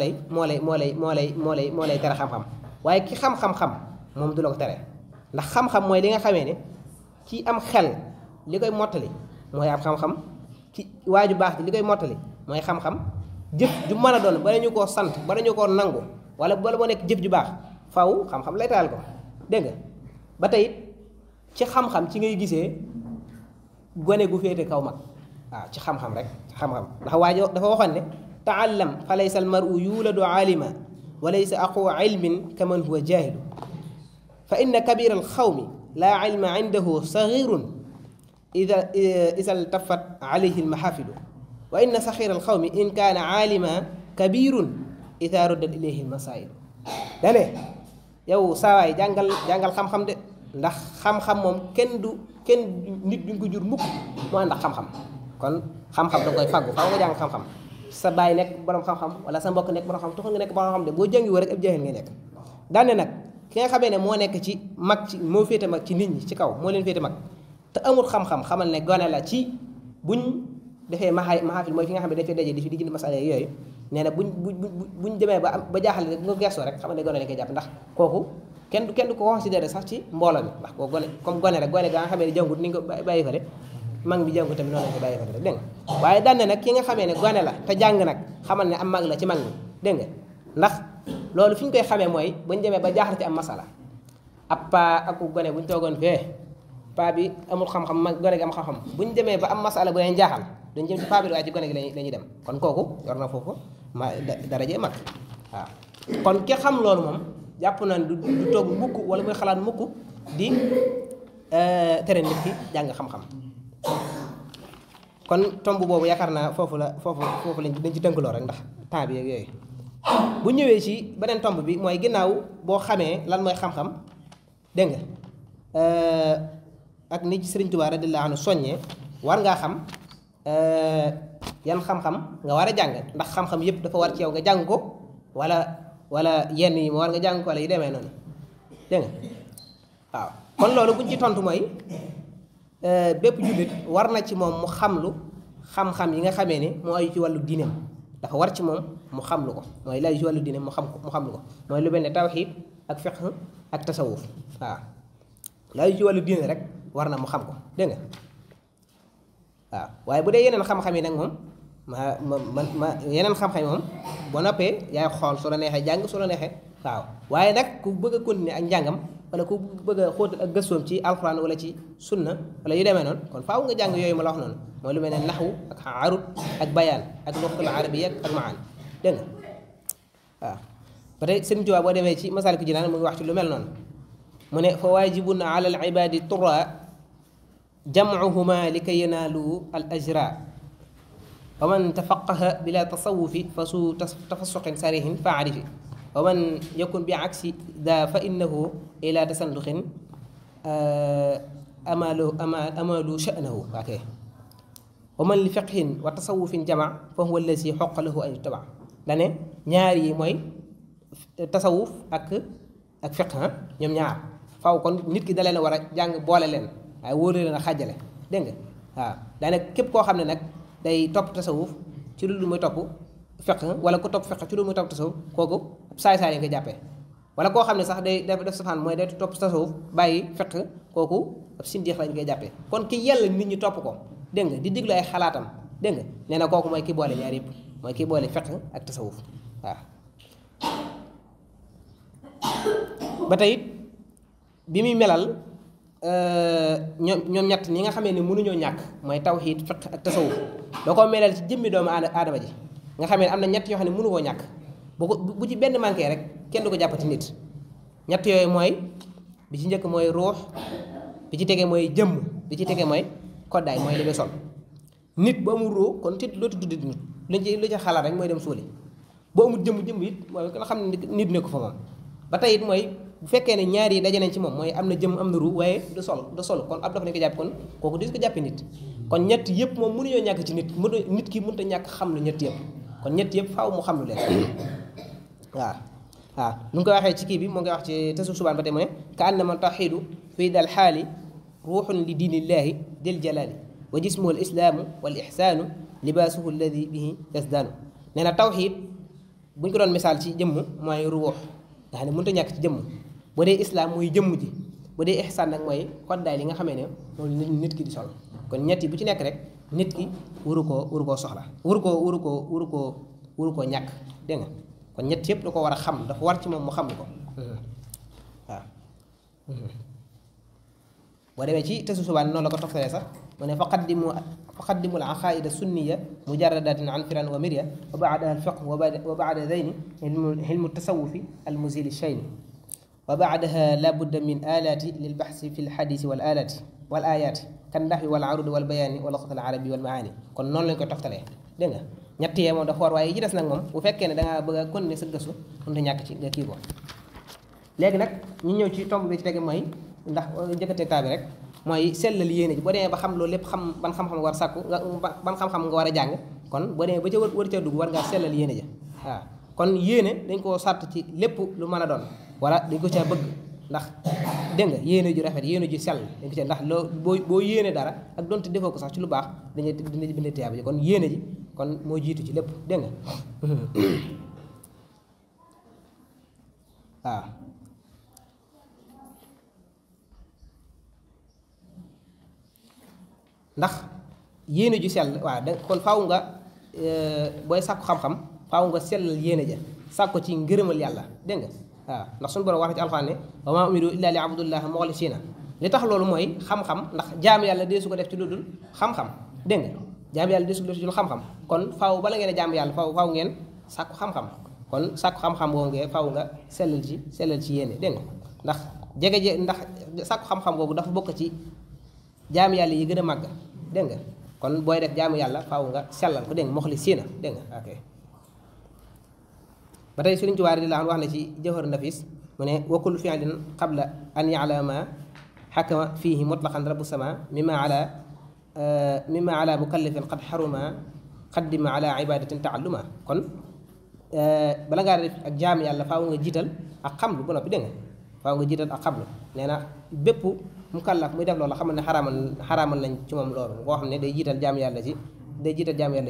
B: lay tere xam-xam waaye ki xam-xam moom du la ko tere ndax xam-xam mooy li nga xamee ne ci am xel li koy mottali mooy am xam-xam ci waaju baax ji li koy mottali mooy xam-xam jëf ju mën a doon bala ñu koo sant bala ñu koo nangu wala bala moo nekk jëf ju baax faw xam-xam lay taal ko dégg nga ba tey ci xam-xam ci ngay gisee gone gu féete kaw mag waaw ci xam-xam rek ci xam-xam ndax waajo dafa waxoon ne taallam fa laysa al maru yuladu aalima wa laysa aqu ilmin kaman huwa jahilu fa inna kabira al xawmi laa ilma indahu saxirun ida ltafat alayhi almahafidu wa inna saxira alxawmi in kaana aalima kabirun ida ruddat ilayhi almasailu dane yow saawaay jàngal xam-xam de ndax xam-xam moom kenn nit duñ ko jur mukk mu ànd ak xam-xam kon xam-xam da nga koy fàggu faaw nga jàng xam-xam sa baay nekk borom xam-xam wala sa mbokk nekk borom xam taxul nga nekk borom xam de boo jàngi woo rek ab jaahil nga nekk daane nag ki nga xamee ne moo nekk ci mag ci moo féete mag ci nit ñi ci kaw moo leen féete mag te amul xam-xam xamal ne gone la ci buñ defee maxaafil mooy fi nga xam ne dafay daje di fi di jënd masala yooyu nee na buñ demee ba jaaxal rek nga gestoo rek xamal ne gone la koy jàpp ndax kooku kenn du ko considéré sax ci mbooloo mi ndax kooku gone comme gone rek gone ga nga xamee ne jàngut ni nga ko bàyyi fale mag bi jàngut tamit noonu lañ ko bàyyi fale rek dégg nga waaye daan na nag ki nga xamee ne gone la te jàng nag xamal ne am mag la ci mag mi dégg nga ndax loolu fi ñu koy xamee mooy buñ demee ba jaaxal ci am masala ab paa ak gone buñ toogoon fee paa bi amul xam-xam mag gone gi am xam-xam buñ demee ba am masala bu leen jaaxal dañ jëm ci paa bi waaye ci gone gi lañuy dem kon kooku yor na foofu daraje mag waaw kon ki xam loolu moom jàpp naa du toog mukk wala muy xalaat mukk di tere nit ki jàng xam-xam kon tomb boobu yaakaar naa foofu lañ ci tënkaloo rek ndax temps bi yooyu bu ñëwee ci beneen tomb bi mooy ginnaaw boo xamee lan mooy xam-xam dégg nga ak ni ci Sëriñ Tuubaa radiyallaahu anhu soññee war ngaa xam yan xam-xam nga war a jàng ndax xam-xam yëpp dafa war ci yow nga jàng ko wala yenn yi mu war nga jàng ko wala yu demee noonu dégg nga waaw kon loolu buñ ci tontu mooy bépp jullit war na ci moom mu xamlu xam-xam yi nga xamee ne moo aju ci wàllu diineem dafa war ci moom mu xamlu ko mooy lay ci wàllu diineem mu xamlu ko mooy lu mel ne tawxiid ak fiqh ak tasawuf waaw lay ci wàllu diine rek war na mu xam ko dégg nga waaw waaye bu dee yeneen xam-xam yi nag moom yeneen xam-xam yi moom boo noppee yaay xool su la neexee jàng su la neexee waaw waaye nag ku bëgg a continuer ak njàngam wala ku bëgg a xóotal ak gëstoom ci alxuraan wala ci sunna wala yu demee noonu kon faaw nga jàng yooyu ma la wax noonu mooy lu mel ne naxwu ak arut ak bayaan ak luxatul arabiyya ak maan dégg nga waaw ba tey Sëriñ Tuubaa boo demee ci Masaalikul Jinaan mu ngi wax ci lu mel noonu mu ne fa waajibun ala al ibaadi turra jamcuhuma li kay yanaalu al ajra wa man tafaqaha bila tasawufi fa su tafasuqin sarihin fa arifi wa man yakun bi aksi da fa innahu ila tasanduxin amalu sha'nahu ok wa man li fiqhin wa tasawufin jama fa huwa allazi xoqa lahu an yuttaba dane ñaar yi mooy tasawuf ak fiq ñoom ñaar faw kon nit ki da leen a war a jàng boole leen waaye wóolu leen a xàjjale dégg nga waaw daane képp koo xam ne nag day topp tasawuf ci lu muy topp fiq wala ku topp fiq ci lu muy topp tasawuf kooku saay-saay yi nga jàppee wala koo xam ne sax day def safaan mooy day topp tasawuf bàyyi fiq kooku ab sindiix lañ koy jàppee kon ki yàlla nit ñi topp ko dégg nga di diglu ay xalaatam dégg nga nee na kooku mooy ki boole ñaar yëpp mooy ki boole fiq ak tasawuf waaw ba tey bi muy melal ñoom ñett ñi nga xamee ne mënuñoo ñàkk mooy tawxiid fiq ak tasawuf da koo melal ci jëmmi doomu aadama ji nga xamee ne am na ñett yoo xam ne mënu koo ñàkk bu ci benn manqué rek kenn du ko jàppati nit ñett yooyu mooy bi ci njëkk mooy ruux bi ci tegee mooy jëmm bi ci tegee mooy koddaay mooy li muy sol nit bu amul ruux kon tit loo tudd nit lu ci xalaat rek mooy dem suuli boo amul jëmm it mooy nga xam ne nit ne ko fa moom ba tey it mooy bu fekkee ne ñaar yi daje nañ ci moom mooy am na jëmm am na ruux waaye du sol kon ab dafa ne ko jàpp kon kooku di ko jàppee nit kon ñett yëpp moom mënuñoo ñàkk ci nit ki mënut a ñàkk xam lu ñett yëpp kon ñett yëpp faaw mu xam lu leen waaw nu ngi koy waxee ci kii bi moo ngi wax ci tasawuf subaan ba tey mu ne ka annama tawxiidu fii dal xaali ruuxun li diinillaahi del jalaali wa jismuhu al islaamu wal ixsaanu libaasuhu alladi bihi yasdaanu nee na tawxiid buñ ko doon misaal ci jëmm mooy ruux nga xam ne mënut a ñàkk ci jëmm bu dee islaam mooy jëmm ji bu dee ixsaan nag mooy koddaay li nga xamee ne moom nit ki di sol kon ñett yi bu ci nekk rek nit ki waru koo soxla waru koo ñàkk dégg nga kon ñett yëpp da ko war a xam dafa war ci moom mu xam ko waaw boo demee ci tasu subaan noonu la ko toftalee sax mu ne faqaddimu al aqaida sunniya mujaradatin an firan wa mirya wa baadaha al fiqh wa baada zeyni hilmu tasawufi al muzili shayni wa baadaha la budda min alaati lil baxsi fi l xadisi wal alaati wal ayaati kan naxwi wal arudi wal bayaani wal luxat al arabi wal maani kon noonu lañ koy toftalee dégg nga ñett yee moom dafa war waaye yi ci des nag moom bu fekkee ne dangaa bëgg a continuer sa gëstu mënut a ñàkk ci nga kii ko léegi nag ñu ñëw ci tomb bi ci tege mooy ndax njëkkateeg taa bi rek mooy sellal yéene ji boo demee ba xam loolu lépp xam ban xam-xam nga war a sàkku ban xam-xam nga war a jàng kon boo demee ba ca war ca dugg war ngaa sellal yéene ja waaw kon yéene dañ koo sàtt ci lépp lu mën a doon wala dañ ko caa bëgg ndax dégg nga yéene ju rafet yéene ju sell dañ ko caa ndax loo boo yéene dara ak donte defoo ko sax ci lu baax dina bind tiyaaba ji kon yéene ji kon moo jiitu ci lépp dégg nga waaw ndax yéene ju sell waaw da kon faaw nga booy sàkku xam-xam faaw nga sellal yéene ja sàkku ci ngërëmal yàlla dégg nga waaw ndax suñu borom wax na ci alxuraan ne wa maa umiru illa li abdullahi muxlisiina li tax loolu mooy xam-xam ndax jaam yàlla dee su ko def ci lu dul xam-xam dégg nga jaam yàlla dee su ko def ci lu xam-xam kon faaw bala ngeen a jaam yàlla faaw ngeen sàkku xam-xam kon sàkku xam-xam boobu ngeen faaw nga sellal ci yéene dégg nga ndax ndax sàkku xam-xam boobu dafa bokk ci jaam yàlla yi gën a màgg dégg nga kon booy def jaamu yàlla faaw nga sellal ko dégg nga muxlisiina dégg nga ok ba tey Sëriñ Tuubaa radiyallaahu anhu wax na ci Jawhar Nafis mu ne wa kullu fi'lin qabla an ya'lama xakama fiihi mutlaqan rabbu sama mimma ala mukallafin qad xaruma qaddima ala ibadatin taalluma kon bala ngaa def ak jaam yàlla faaw nga jiital ak xamlu ba noppi dégg nga faaw nga jiital ak xamlu nee na bépp mukallaf muy def loolu xamal ne xaraamal nañ ci moom loolu boo xam ne day jiital jaam yàlla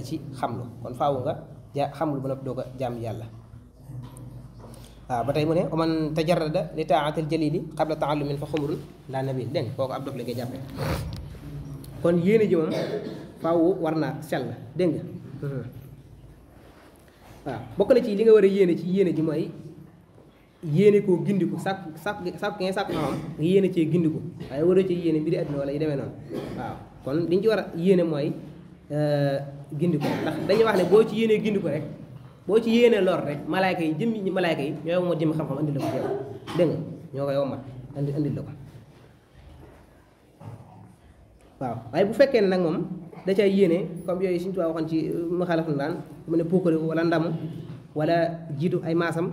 B: ci xamlu kon faaw nga xamlu ba noppi doo ko jaam yàlla waaw ba tey mu ne man tajarrada li taatil jalili qabla taallumin fa xumrun la nabil dégg nga kooku ab dof la ngay jàppee kon yéene ji moom faaw war naa sell dégg nga waaw bokk na ci li nga war a yéene ci yéene ji mooy yéene koo gindiku sàkk ngeen sàkk xam nga yéene cee gindiku waaye waroo ci yéene mbiri àdduna wala yu demee noonu waaw kon liñ ci war a yéene mooy gindiku ndax dañuy wax ne boo ci yéenee gindiku rek boo ci yéenee lor rek malaayka yi jëmmi malaayka yi ñooy womat jëmmi xam-xam andi la ko yow dégg nga ñoo koy womat andi la ko waaw waaye bu fekkee ne nag moom da cay yéene comme yooyu suñu tubaab waxoon ci maxalaf na daan mu ne puukariku wala ndamu wala jiitu ay maasam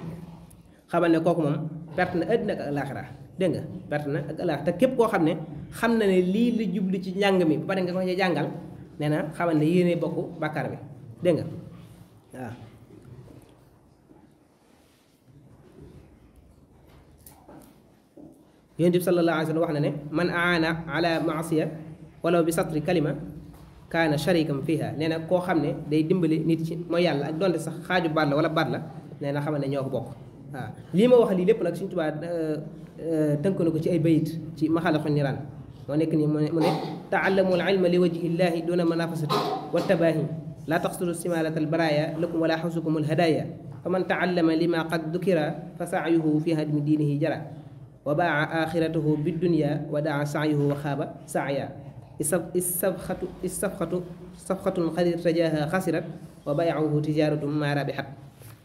B: xamal ne kooku moom perte na àddina ak àllaaxira dégg nga perte na ak alaax te képp koo xam ne xam na ne lii la jublu ci njàng mi ba pare nga ko ci jàngal nee na xamal ne yéene bokk bàkkaar bi dégg nga waaw yonent bi sallallahu alayhi wa sallam wax na ne man aana ala maasiya walaw bi satri kalima kaana sharikam fiha nee na koo xam ne day dimbali nit ci mooy yàlla ak donte sax xaaju baat la wala baat la nee na xamal ne ñoo ko bokk waaw lii ma wax lii lépp nag Sëriñ Tuubaa tënk na ko ci ay bayit ci maxaaliqu niraan moo nekk nii mu ne taallamu al ilma li wajhi llahi duna manafasati wa tabaahi laa taqsuru simalata al baraya lakum wala xawsukum al hadaya fa man taallama lima qad dukira fa saayuhu fi hadmi diinihi jara wa baa axiratahu bidunya wa daa saayuhu wa xaaba saaya safxatun xad irtajaha xasirat wa bayauhu tijaaratum ma rabixat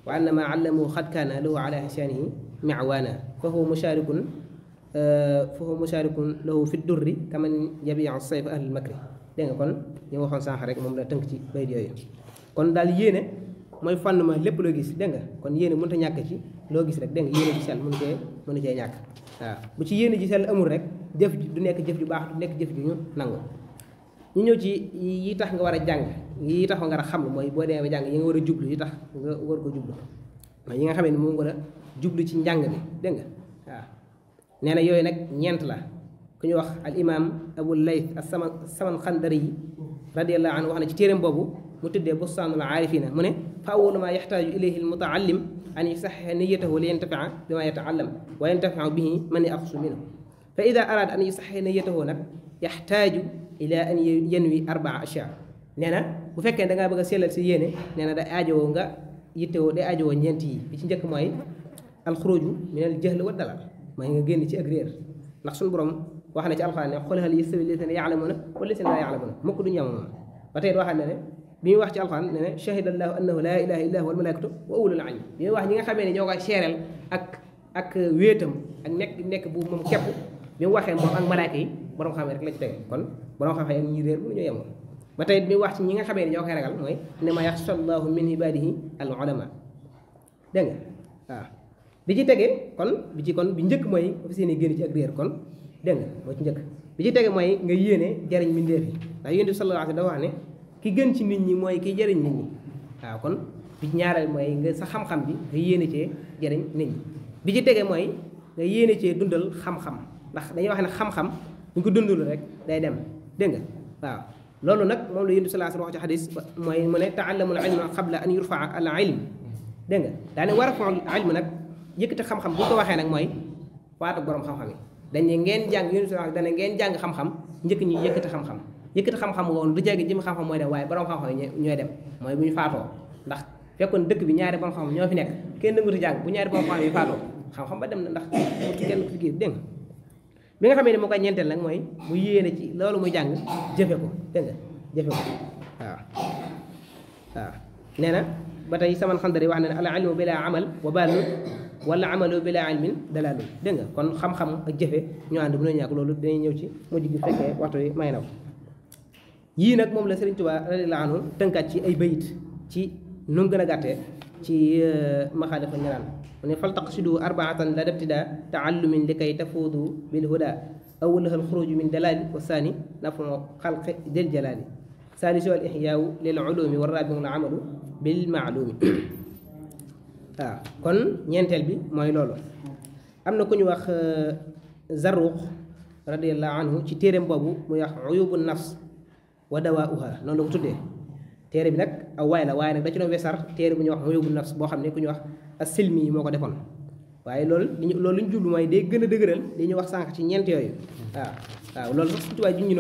B: wa annama allamu xad kaana lahu ala ihsaanihi miwaana fa huwa musharikun lahu fi durri kaman yabiu sayf ahlil makri dégg nga kon ñu waxoon sànq rek moom la tënk ci bayit yooyu kon daal yéene mooy fànn ma lépp loo gis dégg nga kon yéene mënut a ñàkk ci loo gis rek dégg nga yéene ji sell mënu cee ñàkk waaw bu ci yéene ji sell amul rek jëf du nekk jëf ju baax du nekk jëf ju ñu nangu ñu ñëw ci yi tax nga war a jàng yi tax nga war a xam mooy boo demee ba jàng yi nga war a jublu yi tax nga war ko jublu mooy yi nga xamee ne moom war a jublu ci njàng mi dégg nga waaw nee na yooyu nag ñeent la ku ñu wax al imam Abu Layth as-Samanxandari yi radiyallahu anhu wax na ci téeréem boobu mu tuddee bustaanul aarifina mu ne fa awwalu maa yaxtaaju ilayhi al mutaallim an yusaxxixa niyatahu li yantafia bima yataallam wa yantafia bihi man yaxsu minhu fa ida araada an yusaxxixa niyatahu nag yaxtaaju ila an yanwi arbaa ashyaa nee na bu fekkee da ngaa bëgg a sellal si yéene nee na da aajowoo nga yittewoo day aajowoo ñeent yi bi ci njëkk mooy alxuruju min al jahl wa dalal mooy nga génn ci ak réer ndax suñu borom wax na ci alxuraan ne qul hal yastawi llaziina ya'lamuuna wallaziina laa ya'lamuuna mukk du ñam moom ba tey waxaat na ne bi muy wax ci alxuraan ne ne shahida allahu annahu laa ilaaha illaa huwa wal malaa'ikatu wa ulul ilmi bi muy wax ñi nga xamee ne ñoo koy seereel ak wéetam ak nekk bu moom képp bi mu waxee moom ak malaaka yi borom xam rek la ci tege kon borom xam-xam ak ñi réer bu ñu yemoon ba tey bi wax ci ñi nga xamee ne ñoo koy ragal mooy ne ma yaxsha allahu min ibadihi al ulama dégg nga waaw bi ci tege kon bi njëkk mooy fa seen génn ci ak réer kon dégg nga moo ci njëkk bi ci tege mooy nga yéene jariñ mbindeef yi ndax yonent bi sallallahu alayhi wa sallam dafa wax ne ki gën ci nit ñi mooy ki jariñ nit ñi waaw kon bi ci ñaareel mooy nga sa xam-xam bi nga yéene cee jariñ nit ñi bi ci tege mooy nga yéene cee dundal xam-xam ndax dañuy wax ne xam-xam bu ko dundul rek day dem dégg nga waaw loolu nag moom la yonent bi sallallahu alayhi wa sallam wax ci xadis mooy mu ne taallamul ilma qabla an yurfaa al ilm dégg nga daane war a fa ilm nag yëkkati xam-xam bu ko waxee nag mooy waatu borom xam-xam yi dañ ne ngeen jàng yonent bi sallallahu alayhi wa sallam dane ngeen jàng xam-xam njëkk ñi yëkkati xam-xam woon du jéggi jëm xam-xam mooy dem waaye borom xam-xam yi ñooy dem mooy bu ñu faatoo ndax fekkoon dëkk bi ñaari borom xam-xam ñoo fi nekk kenn nangutu jàng bu ñaari borom xam-xam yi faatoo xam-xam ba dem na ndax mutu kenn ku fi gis dégg nga bi nga xamee ne moo koy ñeenteel nag mooy mu yéene ci loolu muy jàng jëfe ko dégg nga jëfe ko waaw nee na ba tey Samanxandari wax na ne al ilmu bila amal wa baalun wala amalu bila ilmin dalalun dégg nga kon xam-xam ak jëfe ñoo ànd bu ne ñàkk loolu dañuy ñëw ci mujj gi fekkee waxtu yi may na ko yii nag moom la Sëriñ Tuubaa radiyallaahu anhu tënkaat ci ay bayit ci nu mu gën a gàttee ci maxaaliqu niraan mu ne fal taqsidu arbaatan la dabtida taallumin li kay tafuudu bil huda awwaluha alxuruju min dalali wa saani nafu xalqi del jalali saalisu al ixyaawu lil ulumi wa rabiu al amalu bil maalumi waaw kon ñeenteel bi mooy loolu am na ku ñu wax Zarruq radiyallaahu anhu ci téeréem boobu muy wax uyubu nafs wa dawaauha noonu la ko tuddee téere bi nag aw waay la waaye nag da ci doon wesar téere bu ñuy wax uyubu nafs boo xam ne ku ñuy wax as-Silmi yi moo ko defoon waaye loolu li ñu jublu mooy day gën a dëgëral li ñu wax sànq ci ñeent yooyu waaw loolu sax surtout waaye junñu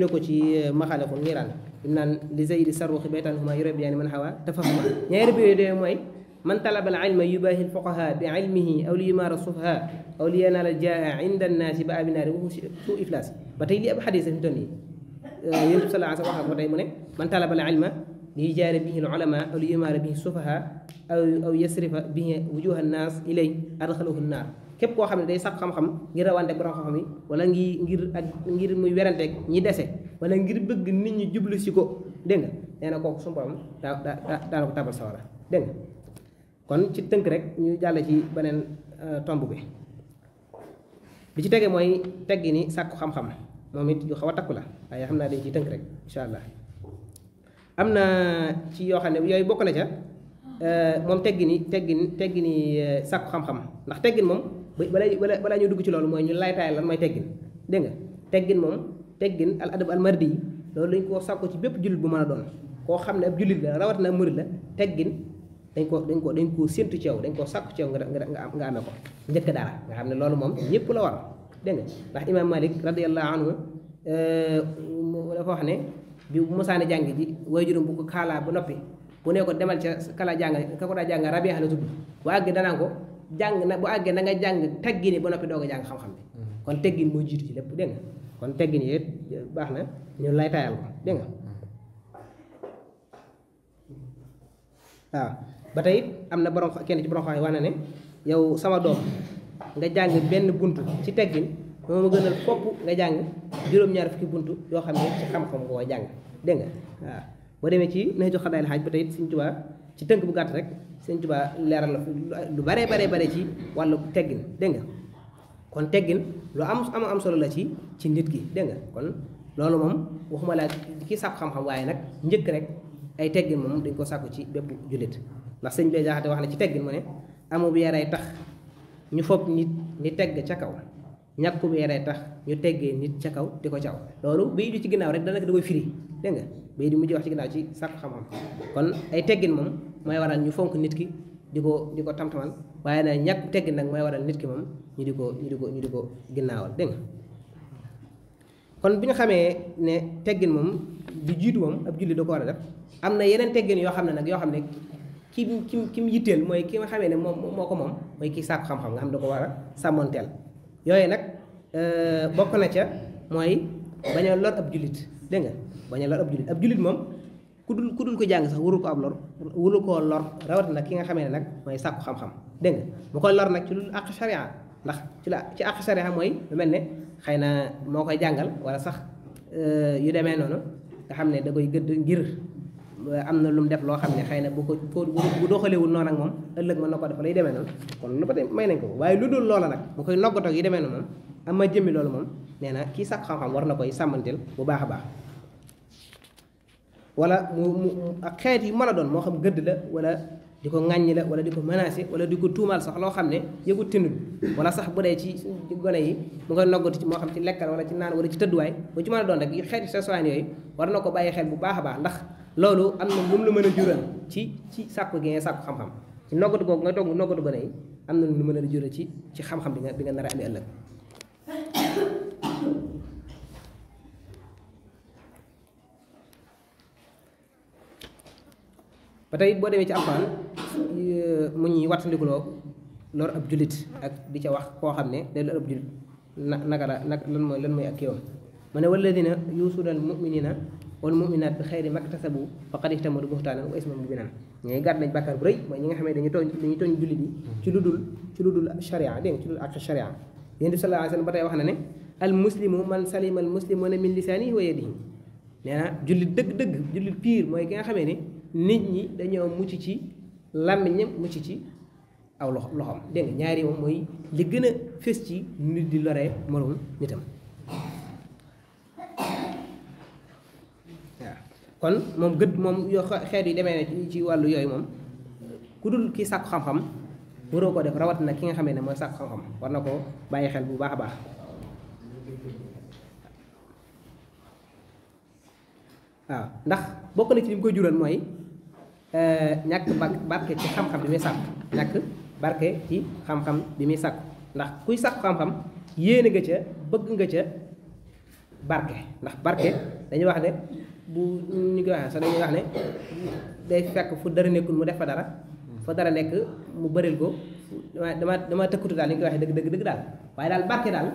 B: na ko ci maxaaliqu niraan im naan li zaydi sarruxi baytaan huma yurabbiyaani man hawa tafahuma ñaari bi yooyu dee mooy man talaba al ilma yubaahi lfuqaha bi ilmihi aw li yumaara sufaha aw li yanaala jaa inda annaasi ba abinaari wa suu iflaas ba tey li ab xadis fi mu toll nii yonent bi sallallahu alayhi wa sallam wax na ko tey mu ne man talaba al ilma li yujaari bihi al ulama aw li yumaara bihi sufaha aw yasrifa bihi wujuha annaas ilay adxalahu nnaar képp koo xam ne day sax xam-xam ngir rawante borom xam-xam yi wala ngir muy weranteeg ñi dese wala ngir bëgg nit ñi jublu si ko dégg nga nee na kooku suñu borom daana ko tabal sawara dégg nga kon ci tënk rek ñu jàll ci beneen tomb bi bi ci tege mooy teggi ni sàkku xam-xam moom it yu xaw a takku la waaye xam naa dañ ciy tënk rek incha allah. am na ci yoo xam ne yooyu bokk na ca moom teggi ni sàkku xam-xam ndax teggin moom balaa ñu dugg ci loolu mooy ñu laytaayal lan mooy teggin dégg nga teggin moom teggin al adab al mardi yi loolu dañ koo sàkku ci bépp jullit bu mën a doon koo xam ne ab jullit la rawat na murid la teggin dañ koo séntu ci yow dañ koo sàkku ci yow nga amee ko njëkk dara nga xam ne loolu moom ñëpp la war dégg nga ndax imaam Malik radiyallahu anhu dafa wax ne bi bu mosaane jàng ji waajuram bu ko kaalaa ba noppi bu ne ko demal ca kala jàng ka ko daa jàng Rabi'a la tudd bu àggee danaa ko jàng na bu àggee na nga jàng teggini ba noppi doog a jàng xam-xam bi kon teggin moo jiitu ci lépp dégg nga kon teggin yi baax na ñu lay tayal ko dégg nga waaw ba tey am na borom kenn ci borom xam wax na ne yow sama doom nga jàng benn buntu ci teggin moo ma gënal fopp nga jàng juróom-ñaar fukki buntu yoo xam ne ci xam-xam nga koy jàng dégg nga waaw boo demee ci nañ jox xadaayil xaaj ba tey Sëñ Tuubaa ci tënk bu gàtt rek Sëñ Tuubaa leeral la lu bare ci wàllu teggin dégg nga kon teggin lu am solo la ci nit ki dégg nga kon loolu moom waxuma laa ki sàkku xam-xam waaye nag njëkk rek ay teggin moom dañ ko sàkku ci bépp jullit ndax sëñ Bay Jaxate wax na ci teggin mu ne amu bu yaray tax ñu fopp nit ni tegg ca kaw ñàkku bu yaray tax ñu teggee nit ca kaw di ko caw loolu bay du ci ginnaaw rek danaka da koy firi dégg nga bay di mujj wax ci ginnaaw ci sàkku xam-xam kon ay teggin moom mooy waral ñu fonk nit ki di ko tamtamal waaye nag ñàkk teggin nag mooy waral nit ki moom ñu di ko ginnaawal dégg nga kon bi ñu xamee ne teggin moom di jiitu moom ab julli da ko war a def am na yeneen teggin yoo xam ne ki mu yitteel mooy ki nga xamee ne moo ko moom mooy kii sàkku xam-xam nga xam da ko war a sàmmoonteel yooyu nag bokk na ca mooy bañ a lor ab jullit dégg nga bañ a lor ab jullit moom ku dul ko jàng sax warul ko ab lor warul koo lor rawat nag ki nga xamee ne nag mooy sàkku xam-xam dégg nga mu koy lor nag ci lu àq sharia ndax ci àq sharia mooy lu mel ne xëy na moo koy jàngal wala sax yu demee noonu nga xam ne da koy gëdd ngir am na lu mu def loo xam ne xëy na bu doxalewul noonu ak moom ëllëg mën na ko def lay demee noonu kon lu ba tey may nañ ko waaye lu dul loola nag mu koy noggatoo yi demee noonu moom am ma jëmmi loolu moom nee na kii sàkku xam-xam war na koy sàmmanteel bu baax a baax wala mu ak xeet yi mën a doon moo xam gëdd la wala di ko ŋàññi la wala di ko menacé wala di ko tuumaal sax loo xam ne yëgu tinul wala sax bu dee ci gone yi mu koy noggatu ci moo xam ci lekkal wala ci naan wala ci tëdduwaay bu ci mën a doon rek xeeti sosaan yooyu war na ko bàyyi xel bu baax a baax ndax loolu am na lu mu la mën a jural ci sàkku gi nga sàkku xam-xam ci noggatu googu nga toog noggatu gone yi am na lu mën a jural ci xam-xam bi nga nar a amee ëllëg ba tey boo demee ci alxuraan mu ñuy wattandikuloo lor ab jullit ak di ca wax koo xam ne day lor ab jullit naka lan mooy ak kiiwam mu ne walladina yuusuuna al muminina wal muminaat bi xayri maktasabu faqad ihtamalu buhtaanan wa isman mubiinan ñooy gàtt nañ bàkkaar bu rëy mooy ñi nga xam ne dañuy tooñ jullit yi ci lu dul sharia dégg nga ci lu dul ak sharia yéen bi sallallahu alayhi wa sallam ba tey wax na ne al muslimu man salima al muslimuna min lisaanihi wa yadihi nee na jullit dëgg jullit pire mooy ki nga xamee ne nit ñi dañoo mucc ci làmmiñam mucc ci aw loxoom dégg nga ñaari moom mooy li gën a fës ci nit di loree moroom nitam waaw kon moom moom yoo xeet yi demee ne ci wàllu yooyu moom ku dul ki sàkku xam-xam waroo ko def rawat na ki nga xamee ne mooy sàkku xam-xam war na ko bàyyi xel bu baax a baax waaw ndax bokk na ci li mu koy jural mooy ñàkk barke ci xam-xam bi muy sàkk ñàkk barke ci xam-xam bi muy sàkk ndax kuy sàkk xam-xam yéene nga ca bëgg nga ca barke ndax barke dañuy wax ne bu ñu koy waxee sax dañuy wax ne day fekk fu dara nekkul mu def fa dara fa dara nekk mu bëril ko dama tëkkutu daal li ñu koy waxee dëgg daal waaye daal barke daal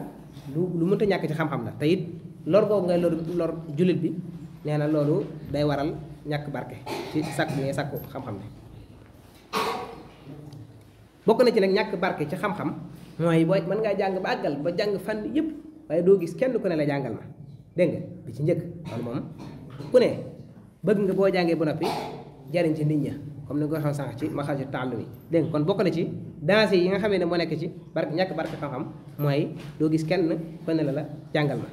B: lu mënta ñàkk ci xam-xam la te it lor boobu ngay lor jullit bi nee na loolu day waral ñàkk barke ci sàkk bi ngay sàkku xam-xam bi bokk na ci nag ñàkk barke ci xam-xam mooy booy mën ngaa jàng ba àggal ba jàng fànn yëpp waaye doo gis kenn ku ne la jàngal ma dégg nga bi ci njëkk loolu moom ku ne bëgg nga boo jàngee ba noppi jariñ ci nit ña comme ni nga ko waxee sànq ci maxaaju tàll mi dégg nga kon bokk na ci danger yi nga xamee ne moo nekk ci barke ñàkk barke xam-xam mooy doo gis kenn ko ne la jàngal ma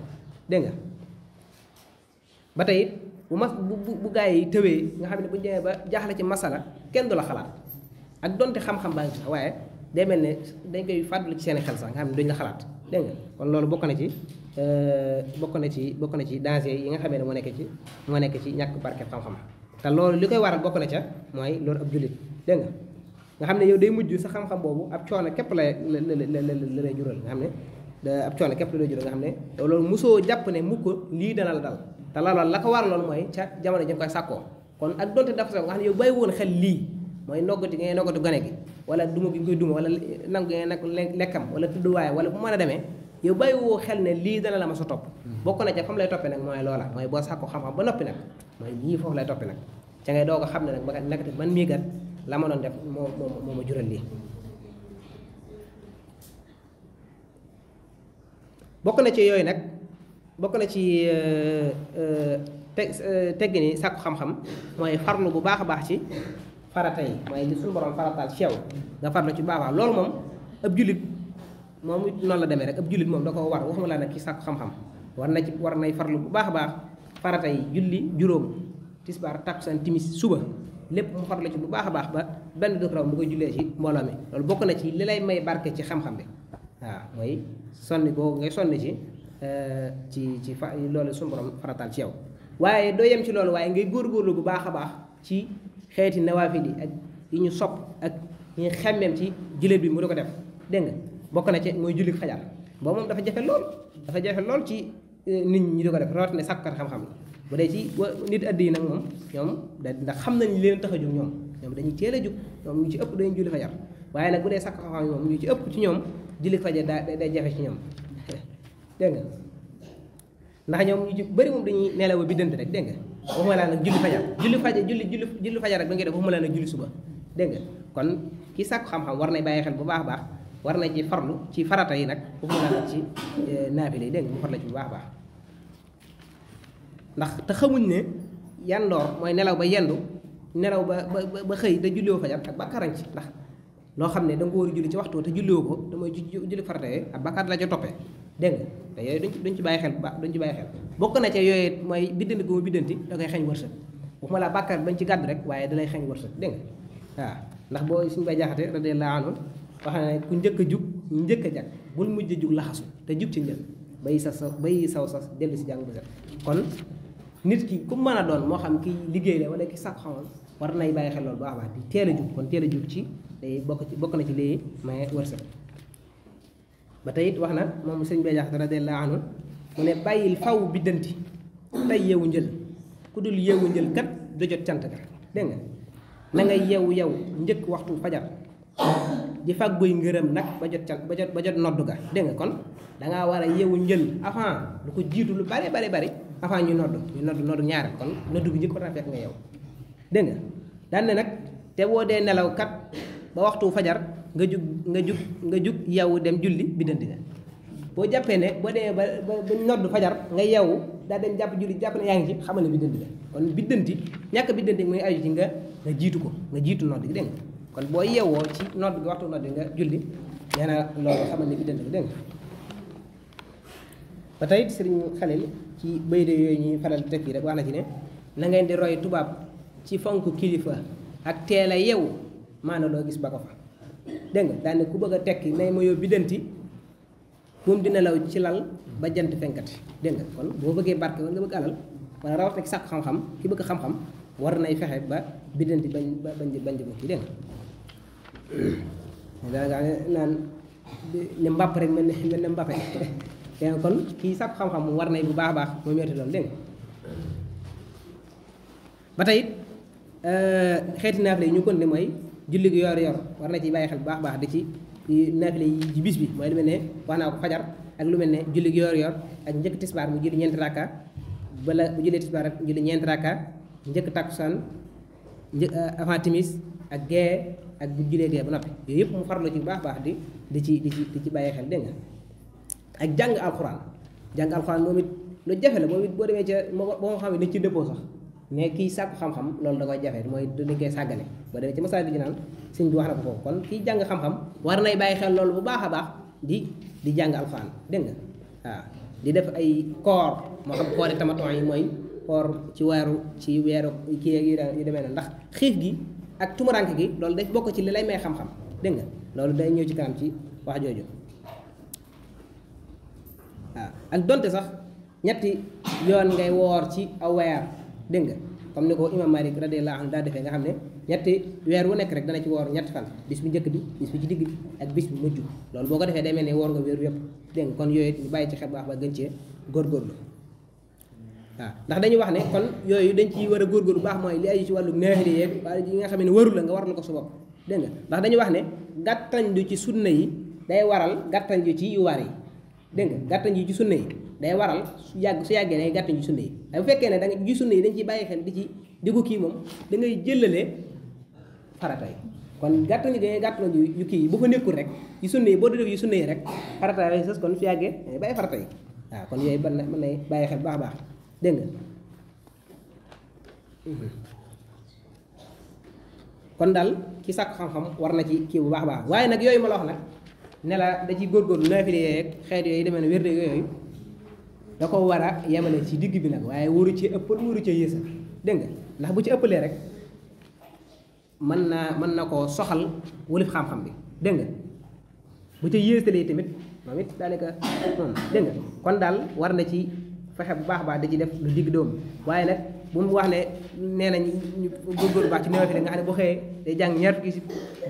B: dégg nga ba tey it bu gaa yi tëwee nga xam ne bu ñu demee ba jaaxle ci masala kenn du la xalaat ak donte xam-xam baa ngi sax waaye day mel ne dañ koy fàttali ci seen xel sax nga xam ne duñ la xalaat dégg nga kon loolu bokk na ci danger yi nga xamee ne moo nekk ci ñàkk barke xam-xam te loolu li koy waral bokk na ca mooy loolu ab jullit dégg nga xam ne yow day mujj sa xam-xam boobu ab coono képp la lay jural nga xam ne ab coono képp la lay jural nga xam ne yow loolu mosoo jàpp ne mukk lii dana la dal te loolu la ko waral loolu mooy ca jamono ji nga koy sàkkoo kon ak donte dafa sax nga xam ne yow bàyyi woon xel lii mooy noggati ngay noggatu gone gi wala duma gi nga koy duma wala nangu ngay nag lekkam wala tudduwaay wala bu mën a demee yow bàyyi woo xel ne lii dana la ma sa topp bokk na ca fa mu lay toppee nag mooy loola mooy boo sàkkoo xam-xam ba noppi nag mooy lii foofu lay toppee nag ca ngay doog a xam ne nag ba nekkati man mii gat la ma doon def moo ma jural lii bokk na ci yooyu nag bokk na ci teggi ni sàkku xam-xam mooy farlu bu baax a baax ci farata yi mooy li suñu borom farataal ci yow nga farlu ci baax a baax loolu moom ab jullit moom noonu la demee rek ab jullit moom da ko war waxuma laa nag ci sàkku xam-xam war nay farlu bu baax a baax farata yi julli juróom tisbaar takkusaan timis suba lépp mu farlu ci bu baax a baax ba benn du raw bu koy jullee ci mbooloo mi loolu bokk na ci li lay may barke ci xam-xam bi waaw mooy sonni boobu ngay sonni ci fa loolu suñu borom farataal ci yow waaye doo yem ci loolu waaye ngay góorgóorlu bu baax a baax ci xeeti nawaafil yi ak yi ñu sopp ak yi ñu xemmeem ci jullit bi mu di ko def dégg nga bokk na ci mooy julli fajar boobu moom dafa jafe lool ci nit ñi di ko def rawatina sàkkat xam-xam bu dee ci nit addi yi nag moom ñoom ndax xam nañ leen tax a jóg ñoom dañuy teel a jóg ñoom ñu ci ëpp dañuy julli fajar waaye nag bu dee sàkkat xam-xam moom ñu ci ëpp ci ñoom julli fajar day jafe ci ñoom dégg nga ndax ñoom ñu ci bëri moom dañuy nelaw bi dënt rek dégg nga waxuma laa nag julli fajar julli fajar rek ba ngay def waxuma laa nag julli suba dégg nga kon ki sàkku xam-xam war nay bàyyi xel bu baax a baax war na ci farlu ci farata yi nag waxuma laa nag ci naafile yi dégg nga mu farlu ci bu baax a baax ndax te xamuñ ne yandoor mooy nelaw ba yendu nelaw ba xëy te julliwoo fajar ak bàkkaarañ ci ndax loo xam ne da nga ko war a julli ci waxtu te julliwoo ko te mooy julli farata yi ak bàkkaar la ca toppee dégg nga te yooyu duñ ci bàyyi xel bu baax duñ ci bàyyi xel bokk na ca yooyu mooy biddanti gu ma biddanti da koy xañ wërsëg waxuma laa bàkkaar bañ ci gàdd rek waaye dalay xañ wërsëg dégg nga waaw ndax boo suñu bay jaxate radiyallahu anhu wax ne ku njëkk a jug njëkk a jag bul mujj a jug laxasu te jug ci njël bay saw sas dellu si jàng bu set kon nit ki ku mën a doon moo xam ki liggéey la wala ki sàkk xamal war nay bàyyi xel loolu baax a baax di teel a jug kon teel a jug ci day bokk na ci léegi maye wërsëg ba tey it wax na moom sëñ bay jaxate radiyallahu anhu mu ne bàyyil faw biddanti tey yeewu njël ku dul yeewu njël kat du jot cant ga dégg nga na nga yeewu yow njëkk waxtu fajar di fàgguy ngërëm nag ba jot cant ba jot noddu ga dégg nga kon dangaa war a yeewu njël avant lu ko jiitu lu bari avant ñu noddu ñaareel kon noddu gi njëkk ko fekk nga yow dégg nga daan ne nag te boo dee nelaw kat ba waxtu fajar nga jug yeewu dem julli biddanti nga boo jàppee ne boo demee ba noddu fajar nga yeewu daa dem jàpp julli jàpp ne yaa ngi ci xamal ne biddanti nga kon biddanti ñàkk biddanti mooy aju ci nga jiitu ko nga jiitu nodd gi dégg nga kon boo yeewoo ci nodd gi waxtu nodd gi nga julli nee na loolu xamal ne biddanti nga dégg nga ba tey sëriñ Xalil ci bayde yooyu ñuy faral di teg fii rek wax na ci ne na ngeen di roy tubaab ci fonk kilifa ak teel a yeewu maana loo gis ba ko fa dégg nga daane ku bëgg a tekki nay ma yoo biddanti moom dina law ci lal ba jant fenkati dégg nga kon boo bëggee barke wala nga bëgg alal wala rawat ak sàkk xam-xam ki bëgg xam-xam war nay fexe ba biddanti bañ jëm kii dégg nga daa naan ne mbàpp rek mel ne mbàppe dégg nga kon kii sàkk xam-xam mu war nay bu baax a baax mooy metti loolu dégg nga ba tey xeeti naafile yi ñu kon ne mooy julli gi yor war na ci bàyyi xel bu baax baax di ci naafile yi ci bis bi mooy lu mel ne wax naa ko fajar ak lu mel ne julli gi yor ak njëkk tisbaar mu julli ñeenti rakka bala bu jullee tisbaar rek julli ñeenti rakka njëkk takkusaan avant timis ak gee ak bu jullee gee ba noppi yooyu yëpp mu farlu ci bu baax baax di ci bàyyi xel dégg nga ak jàng alxuraan moom it lu jafe la moom it boo demee ca boo xam ne dañ ci dëppoo sax mais kii sàkku xam-xam loolu da koy jafe mooy dañ koy sàggane ba demee ci masaal bi ñu naan sëñ bi wax na ko foofu kon kii jàng xam-xam war nay bàyyi xel loolu bu baax a baax di jàng alxuraan dégg nga waaw di def ay koor moo xam koori tamaton yi mooy koor ci weeru kii yu demee na ndax xiif gi ak tumuranke gi loolu daf bokk ci li lay may xam-xam dégg nga loolu day ñëw ci kanam ci wax jooju waaw ak donte sax ñetti yoon ngay woor ci aw weer dégg nga comme ni ko imam Malik radiyallahu anhu daa defee nga xam ne ñetti weer wu nekk rek dana ci woor ñetti fan bis bu njëkk bi bis bu ci digg bi ak bis bu mujj loolu boo ko defee day mel ne woor nga wéeru yëpp dégg nga kon yooyu ñu bàyyi ci xel baax ba gën cee góorgóorlu waaw ndax dañuy wax ne kon yooyu dañ ciy war a góorgóorlu baax mooy li aju ci wàllu neexli yeeg waa yi nga xam ne warul la nga war na ko sa bopp dégg nga ndax dañuy wax ne gàttañlu ci sunna yi day waral gàttañlu ci yu war yi dégg nga gàttañlu ci sunna yi day waral su yàggee day gàttañlu ci sunna yi waaye bu fekkee ne da nga ji sunna yi dañ ciy bàyyi xel di ko kii moom da ngay jëlalee farata yi kon gàttañlu gi ngay gàttañlu yu kii yi bu fa nekkul rek yu sunna yi boo def yu sunna yi rek farata yooyu sës kon su yàggee dangay bàyyi farata yi waaw kon yooyu mën nay bàyyi xel baax a baax dégg nga kon daal ki sàkk xam-xam war na ci kii bu baax a baax waaye nag yooyu ma la wax nag ne la da ciy góorgóorlu naafile yeeg xeet yooyu demee ne wérde yooyu da ko war a yemale ci digg bi nag waaye waru ci ëppal waru ci yéesal dégg nga ndax bu ci ëppalee rek mën na koo soxal wulif xam-xam bi dégg nga bu ci yéesalee tamit moom it daanaka moom dégg nga kon daal war na ci fexe bu baax a baax da ci def lu digg dóomu waaye nag bu mu wax ne nee nañ ñu góorgóorlu baax ci naafile nga xam ne boo xëyee day jàng ñaar fukki si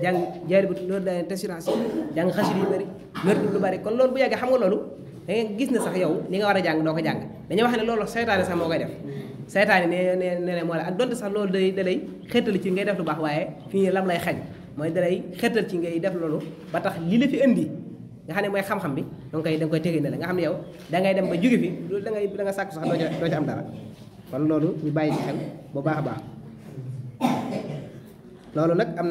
B: jàng jaari bu loolu da tassurance jàng xasida yu bëri wér lu bëri kon loolu bu yàggee xam nga loolu da ngay gis ne sax yow li nga war a jàng doo ko jàng dañuy wax ne loolu seytaane sax moo koy def seytaane ne moo la ak donte sax loolu da lay xettal ci ngay def lu baax waaye fii lam lay xañ mooy da lay xettal ci ngay def loolu ba tax li la fi indi nga xam ne mooy xam-xam bi da nga koy tege ne la nga xam ne yow da ngay dem ba jóge fi loolu da nga sàkku sax doo ci am dara kon loolu ñu bàyyi ci xel bu baax a baax loolu nag am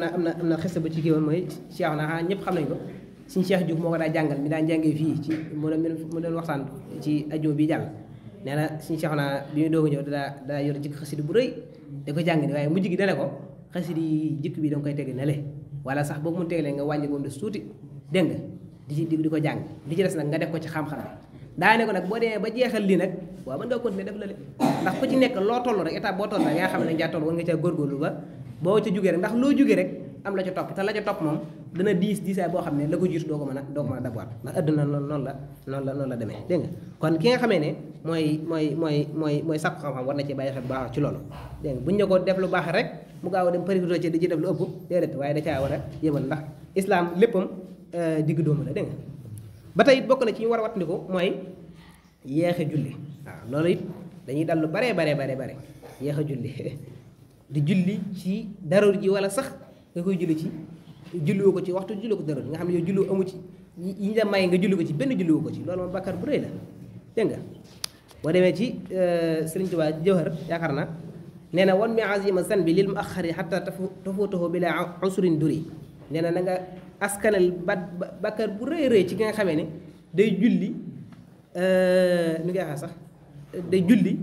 B: na xista ba ci kii woon mooy Cheikh na ñëpp xam nañ ko suñu Cheikh Diouf moo ko daa jàngal mi daan jàngee fii ci mu doon waxtaan ci ajuma bi jàll nee na suñu Cheikh na bi ñu doog a ñëw daa yor jikk xasida bu rëy da ko jàng ni waaye mujj gi dane ko xasida yi jikk bi da nga koy tege ne le wala sax boo ko mun tegalee nga wàññi ko des tuuti dégg nga di ko jàng di ci des nag nga def ko ci xam-xam bi daa ne ko nag boo demee ba jeexal lii nag waaw mën nga continuer def la le ndax ku ci nekk loo toll rek étape boo toll rek yaa xam ne dañ caa toll war nga caa góorgóorlu ba boo ca jógee rek ndax loo jógee rek am la ca topp te la ca topp moom dana diisaay boo xam ne la ko jiitu doo ko mën a dabuwaat ndax adduna noonu la demee dégg nga kon ki nga xamee ne mooy sàkku xam-xam war na ci bàyyi xel bu baax ci loolu dégg nga buñ ne ko def lu baax rek mu gaaw a dem profité ci di ci def lu ëpp déedéet waaye da caa war a yëmal ndax islam léppam digg doomu la dégg nga ba tey it bokk na ci ñu war a wattandiku mooy yéex a julli waaw loolu it dañuy dal lu bare yéex a julli di julli ci daroor ji wala sax nga koy julli ci julliwoo ko ci waxtu julli ko daroor nga xam ne yow julli amu ci yi la may nga julli ko ci benn julliwoo ko ci loolu moom bàkkaar bu rëy la dégg nga boo demee ci Sëriñ Tuubaa Jawhar yaakaar na nee na wan mi azima san bi lil mu axari xata tafuutahu bila usrin duri nee na nga askanal bàkkaar bu rëy ci ki nga xamee ne day julli ni nga waxee sax day julli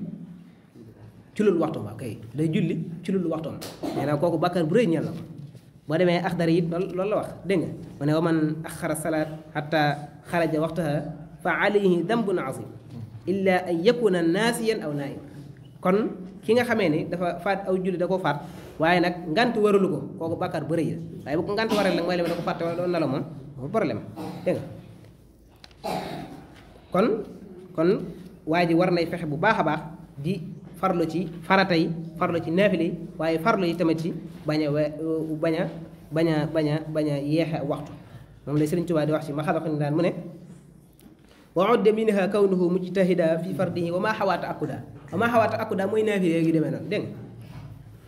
B: ci loolu waxtoom waaw kay day julli ci loolu waxtoom nee na kooku bàkkaar bu rëy ñeel na ko boo demee Axdari it loolu la wax dégg nga mu ne wa man axara salaat xata xaraja waxtaha fa alayhi dambun azim illa an yakuna naasiyan aw naim kon ki nga xamee ni dafa faat aw julli da koo faat waaye nag ngant waralu ko kooku bàkkaar bu rëy la waaye bu ko ngant waral nag mooy la da ko fàtte wala doon nelaw moom problème dégg nga kon waa ji war nay fexe bu baax a baax di farlu ci farata yi farlu ci naafile yi waaye farlu yi tamit ci bañ a yeexe waxtu moom la Sëriñ Tuubaa di wax ci ma xalaxani daan mu ne wa udda minha kawnuhu mujtahida fi fardihi wa maa xawaata akuda mooy naafile yu demee noonu dégg nga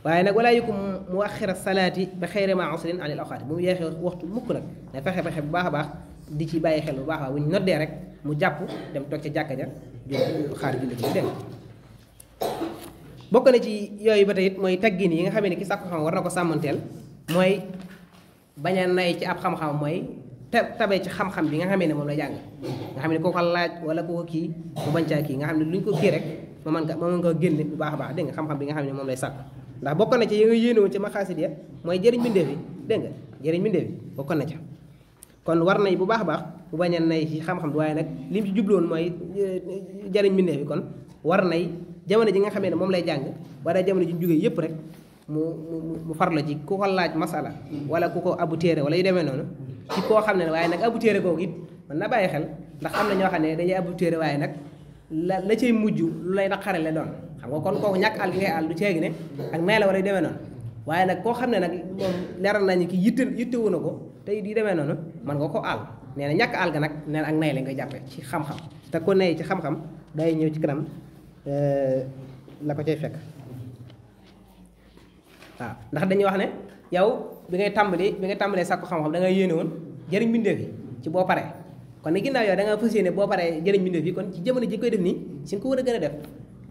B: waaye nag walaa yukum mu axira salaati ba xeyre ma usrin anil awqaati bu mu yeexee waxtu mukk nag ne fexe bu baax a baax di ci bàyyi xel bu baax a baax bu ñu noddee rek mu jàpp dem toog ca jàkka ja xaar julli ci dégg bokk na ci yooyu ba tey it mooy teggin yi nga xam ne ki sàkku xam war na ko sàmmanteel mooy bañ a nay ci ab xam-xam mooy tabee ci xam-xam bi nga xamee ne moom la jàng nga xam ne koo ko laaj wala koo ko kii mu bañ caa kii nga xam ne lu ñu ko kii rek ma mën ko génne bu baax a baax dégg nga xam-xam bi nga xam ne moom lay sàkk ndax bokk na ci yi nga yéene woon ci maqaasid ya mooy jëriñ mbindeef yi dégg nga jëriñ mbindeef yi bokk na ca kon war nay bu baax a baax bu bañ a nay ci xam-xam waaye nag li mu ci jubloon mooy jëriñ mbindeef yi kon war nay jamono ji nga xamee ne moom lay jàng wala jamono ji ñu jógee yëpp rek mu farla ci ku ko laaj masala wala ku ko abu téere wala yu demee noonu ci koo xam ne waaye nag abu téere googu it mën na bàyyi xel ndax am na ñoo xam ne dañuy abu téere waaye nag la cay mujj lu lay naqare la doon xam nga kon kooku ñàkk àll gi ngay àll du ceegi ne ak nay la wala yu demee noonu waaye nag koo xam ne nag moom leeral nañu ki yitte wu na ko te yu demee noonu man nga ko àll nee na ñàkk àll ga nag nee na ak nay la nga jàppe ci xam-xam te ko nay ci xam-xam day ñëw ci kanam la ko cay fekk waaw ndax dañuy wax ne yow bi ngay tàmbalee sàkku xam-xam da ngay yéene woon jëriñ mbindeef yi ci boo paree kon ne ginnaaw yow da nga fas yéene boo paree jëriñ mbindeef yi kon ci jamono ji koy def nii si nga ko war a gën a def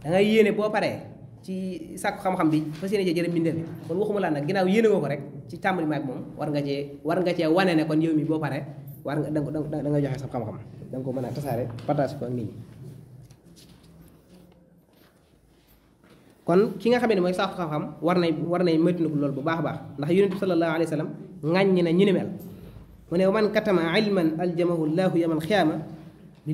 B: da ngay yéene boo paree ci sàkku xam-xam bi fas yéene jëriñ mbindeef yi kon waxuma laa nag ginnaaw yéene nga ko rek ci tàmbali maag moom war nga cee wane ne kon yow mi boo paree war nga da nga joxe sa xam-xam da nga ko mën a tasaare partage ko ak nit ñi kon ki nga xamee ne mooy sàkku xam-xam war nay moytandiku loolu bu baax a baax ndax yonent bi sallallahu alayhi wa sallam ŋàññi na ñu ni mel mu ne man katama ilman aljamahu llahu yawmal xiyaama bi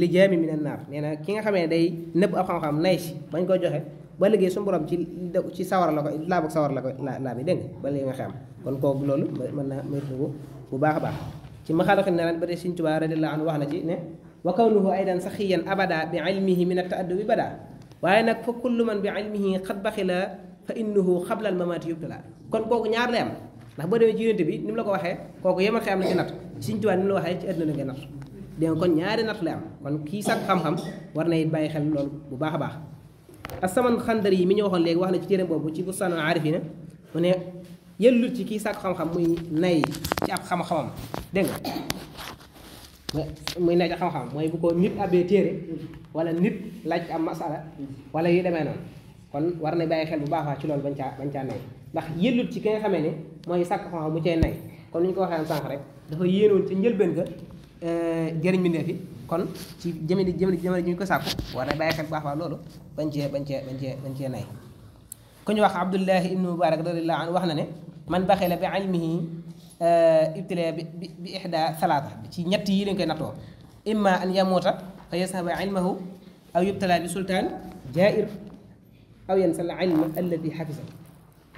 B: lijaami min an naar nee na ki nga xamee ne day nëbb ab xam-xam nay si bañ koy joxe ba liggéey su borom ci sawar la ko laabug sawar la ko laa bi dégg nga ba léegi nga xam kon kooku loolu mën na moytandiku bu baax a baax ci maxaalaxi ne ran ba tey Sëriñ Tuubaa radiyallaahu anhu wax na ci ne wa kawnuhu aydan saxiyan abada bi ilmihi min at-ta'addubi bada waaye nag fa kullu man bi ilmihi xat baxila fa innahu xabla al mamaati yubtala kon kooku ñaar lay am ndax boo demee ci yonent bi ni mu la ko waxee kooku yemal xëy am na ci natt Sëriñ Tuubaa ni mu la waxee ci àdduna la ngay natt dégg nga kon ñaari natt lay am kon kii sàkk xam-xam war na it bàyyi xel loolu bu baax a baax As-Saman Xandari yi mi ñu waxoon léegi wax na ci téere boobu ci Bustaanul Aarifiina mu ne yëllut ci kii sàkk xam-xam muy nay ci ab xam-xamam dégg nga muy nay ci xam-xam mooy bu ko nit abbee téere wala nit laaj am masala wala yu demee noonu kon war na bàyyi xel bu baax a ci loolu bañ caa nay ndax yëllut ci ki nga xamee ne mooy sàkk xam-xam mu cee nay kon ni ñu ko waxee am sànq rek dafa yéenoon ci njëlbéen ga jëriñ mbindeef yi kon ci jamono ji ñu ko sàkku war na bàyyi xel bu baax a loolu bañ cee nay ku ñu wax Abdullahi ibnu Mubarak radiyallahu anhu wax na ne man baxila bi ilmihi ibtila bi ihda salaata ci ñett yi lañ koy nattoo imma an yamuuta fa yashaba ilmahu aw yubtala bi sultaan jair aw yansal ilma alladi xafisa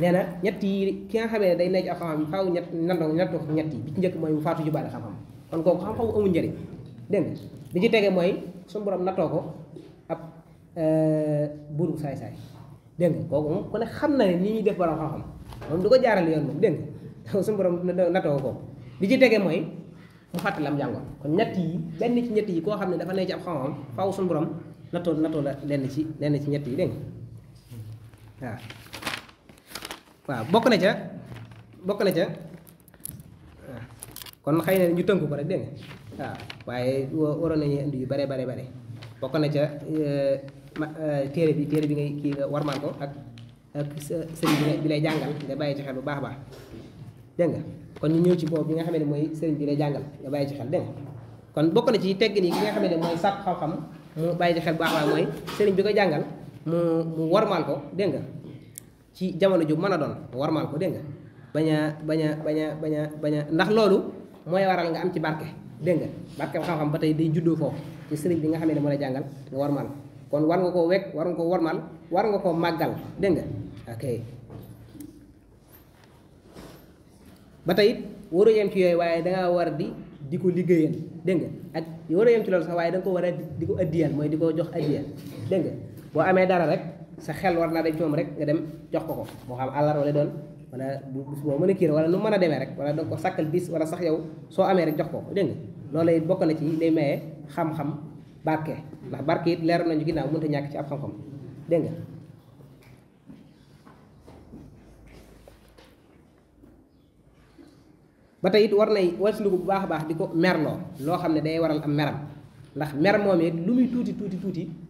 B: nee na ñett yi ki nga xamee ne day nekk ak xam-xam faaw nattoo ko ñett yi bi ci njëkk mooy mu faatu jubaale xam-xam kon kooku xam-xam amul njëriñ dégg nga bi ci tege mooy suñu borom nattoo ko ab buuru saay-saay dégg nga kooku moom ku ne xam na ne ni ñuy def borom xam-xam moom du ko jaarale yoon moom dégg nga suñu borom nattoo ko kooku li ci tege mooy mu fàttali am jàngoon kon ñett yi benn ci ñett yi koo xam ne dafa nekk ci ab xam-xam faaw suñu borom nattoo la lenn ci ñett yi dégg nga waaw bokk na ca waaw kon xëy na ñu tënk ko rek dégg nga waaw waaye waroon nañu indi yu bare bokk na ca téere bi ngay kii nga warmaan ko ak sëriñ bi lay jàngal nga bàyyi ci xel bu baax a baax dégg nga kon ñu ñëw ci boobu bi nga xam ne mooy sëriñ bi lay jàngal nga bàyyi ci xel dégg nga kon bokk na ci teggin yi ki nga xam ne mooy sàkk xam-xam mu bàyyi ci xel bu baax a baax mooy sëriñ bi ko jàngal mu warmaal ko dégg nga ci jamono ju mën a doon mu warmaal ko dégg nga bañ a ndax loolu mooy waral nga am ci barke dégg nga barke xam-xam ba tey day juddoo foofu ci sëriñ bi nga xam ne moo lay jàngal nga warmaal ko kon war nga koo wekk war nga koo warmal war nga koo màggal dégg nga ok ba tey it waroo yem ci yooyu waaye dangaa war di ko liggéeyal dégg nga ak waroo yem ci loolu sax waaye da nga ko war a di ko addiyal mooy di ko jox addiyal dégg nga boo amee dara rek sa xel war naa dem ci moom rek nga dem jox ko moo xam àllarba lay doon wala boo mën a kii wala nu mën a demee rek wala da nga ko sàkkal bis wala sax yow soo amee rek jox ko dégg nga loolu it bokk na ci day maye xam-xam barke ndax barke it leer nañu ginnaaw mënut a ñàkk ci ab xam-xam dégg nga ba tey it war nay wattandiku bu baax a baax di ko merloo loo xam ne day waral am meram ndax mer moom it lu muy tuuti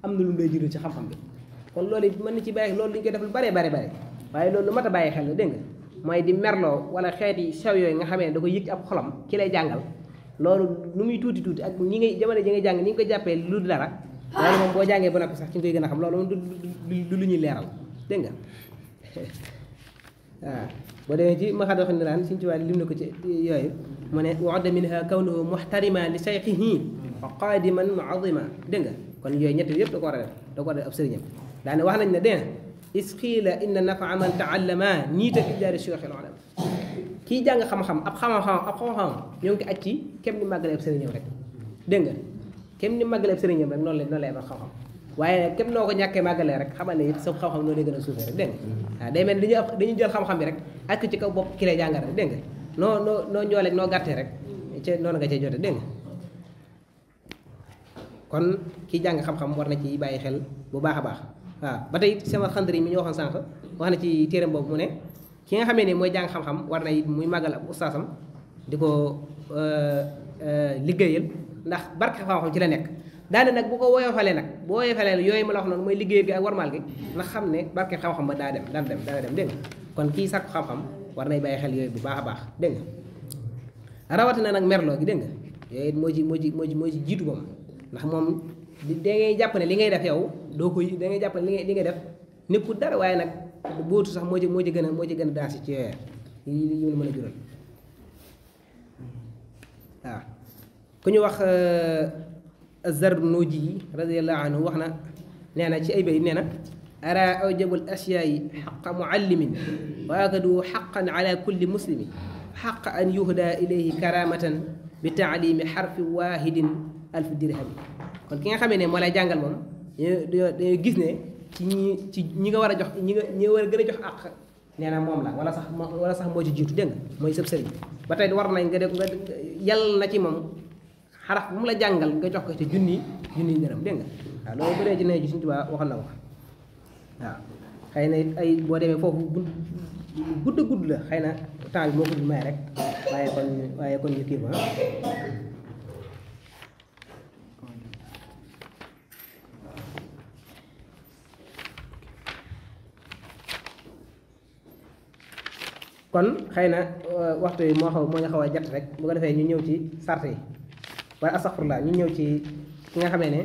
B: am na lu mu lay jural ci xam-xam bi kon loolu it mën na ci bàyyi loolu dañu koy def lu bare waaye loolu lu mat a bàyyi xel la dégg nga mooy di merloo wala xeeti sew yooyu nga xamee ne da ko yëg ab xolam ki lay jàngal loolu lu muy tuuti ak ñi ngay jamono ji ngay jàng ni nga ko jàppee lu dara loolu moom boo jàngee ba noppi sax ci nga koy gën a xam loolu moom du lu ñuy leeral dégg nga waaw boo demee ci ma xada xam ne daan suñu ci wàll lim na ko ci yooyu mu ne waxda minha kawnuhu muxtarima li sayxihi wa qaadiman muazima dégg nga kon yooyu ñett yëpp da ko war a def da ko war a def ab sëriñam daane wax nañ ne dégg nga isqiila inna nafa man taallama niita fi daari cheikh al ulama kii jàng xam-xam ab xam-xam ñoo ngi ko aj ci kem ni màggale ab sëriñam rek dégg nga kem ni màggale ab sëriñam rek noonu lay am xam-xam waaye kem noo ko ñàkkee màggalee rek xamal ne it sa xam-xam noonu lay gën a suufee rek dégg nga waaw day mel ni dañuy jël xam-xam bi rek ak ci kaw bopp ki lay jàngal rek dégg nga noo njooleeg noo gàttee rek ca noonu nga cay jote dégg nga kon kii jàng xam-xam war na ci bàyyi xel bu baax a baax waaw ba tey sama xandri mi ñu waxoon sànq wax na ci téeram boobu mu ne ki nga xamee ne mooy jàng xam-xam war na it muy màggal ab ustaasam di ko liggéeyal ndax barke xam-xam ci la nekk daane nag bu ko woyofalee nag bu woyofalee yooyu ma la wax noonu mooy liggéey gi ak warmaal gi ndax xam ne barke xam-xam ba daa dem dégg nga kon kii sàkku xam-xam war nay bàyyi xel yooyu bu baax a baax dégg nga rawatina nag merloo gi dégg nga yooyu moo ci jiitu moom ndax moom da ngay jàpp ne li ngay def yow doo ko da ngay jàpp ne li ngay def nekkul dara waaye nag bootu sax moo ci gën a daasi ci yooyu yi ñu mën a jural waaw ku ñu wax Zarnuji radiyallahu anhu wax na nee na ci ay bayit nee na ara awjabul ashyaa'i xaqa muallimin wa akadu xaqan ala kulli muslimi xaqa an yuhda ilayhi karamatan bi taalimi xarfi waahidin alf dirhami kon ki nga xamee ne moo lay jàngal moom dañoo gis ne ci ñi nga war a jox ñi war a gën a jox àq nee na moom la wala sax moo ci jiitu dégg nga mooy sëb sëriñ ba tey war nañ nga def nga yàlla na ci moom xaraf bu mu la jàngal nga jox ko ci junni dërëm dégg nga waaw loolu bu dee ci ne ji Sëriñ Tuubaa waxoon na ko waaw xëy na it ay boo demee foofu gudd la xëy na temps bi moo ko dul may rek waaye kon ñu kii ba kon xëy na waxtu yi moo ñu xaw a jot rek bu ko defee ñu ñëw ci sart yi wala astaxfirullah ñu ñëw ci ki nga xamee ne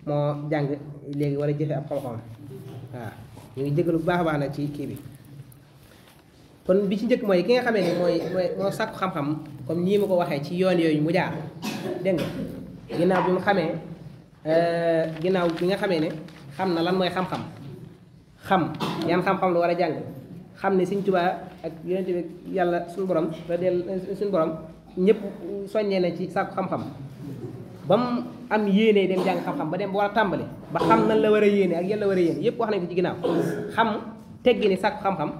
B: moo jàng léegi wala jëfe ab xam-xam waaw ñu ngi jégalu bu baax a baax nag ci kii bi kon bi ci njëkk mooy ki nga xamee ne moo sàkku xam-xam comme nii ma ko waxee ci yoon yooyu mu jaar dégg nga ginnaaw bi mu xamee ginnaaw bi nga xamee ne xam na lan mooy xam-xam xam yan xam-xam la war a jàng xam ne Sëriñ Tuubaa ak yonent bi yàlla suñu borom ñëpp soññee na ci sàkku xam-xam ba mu am yéene dem jàng xam-xam ba dem ba war a tàmbali ba xam nan la war a yéene ak yan la war a yéene yëpp wax nañ ko ci ginnaaw xam teggi ni sàkku xam-xam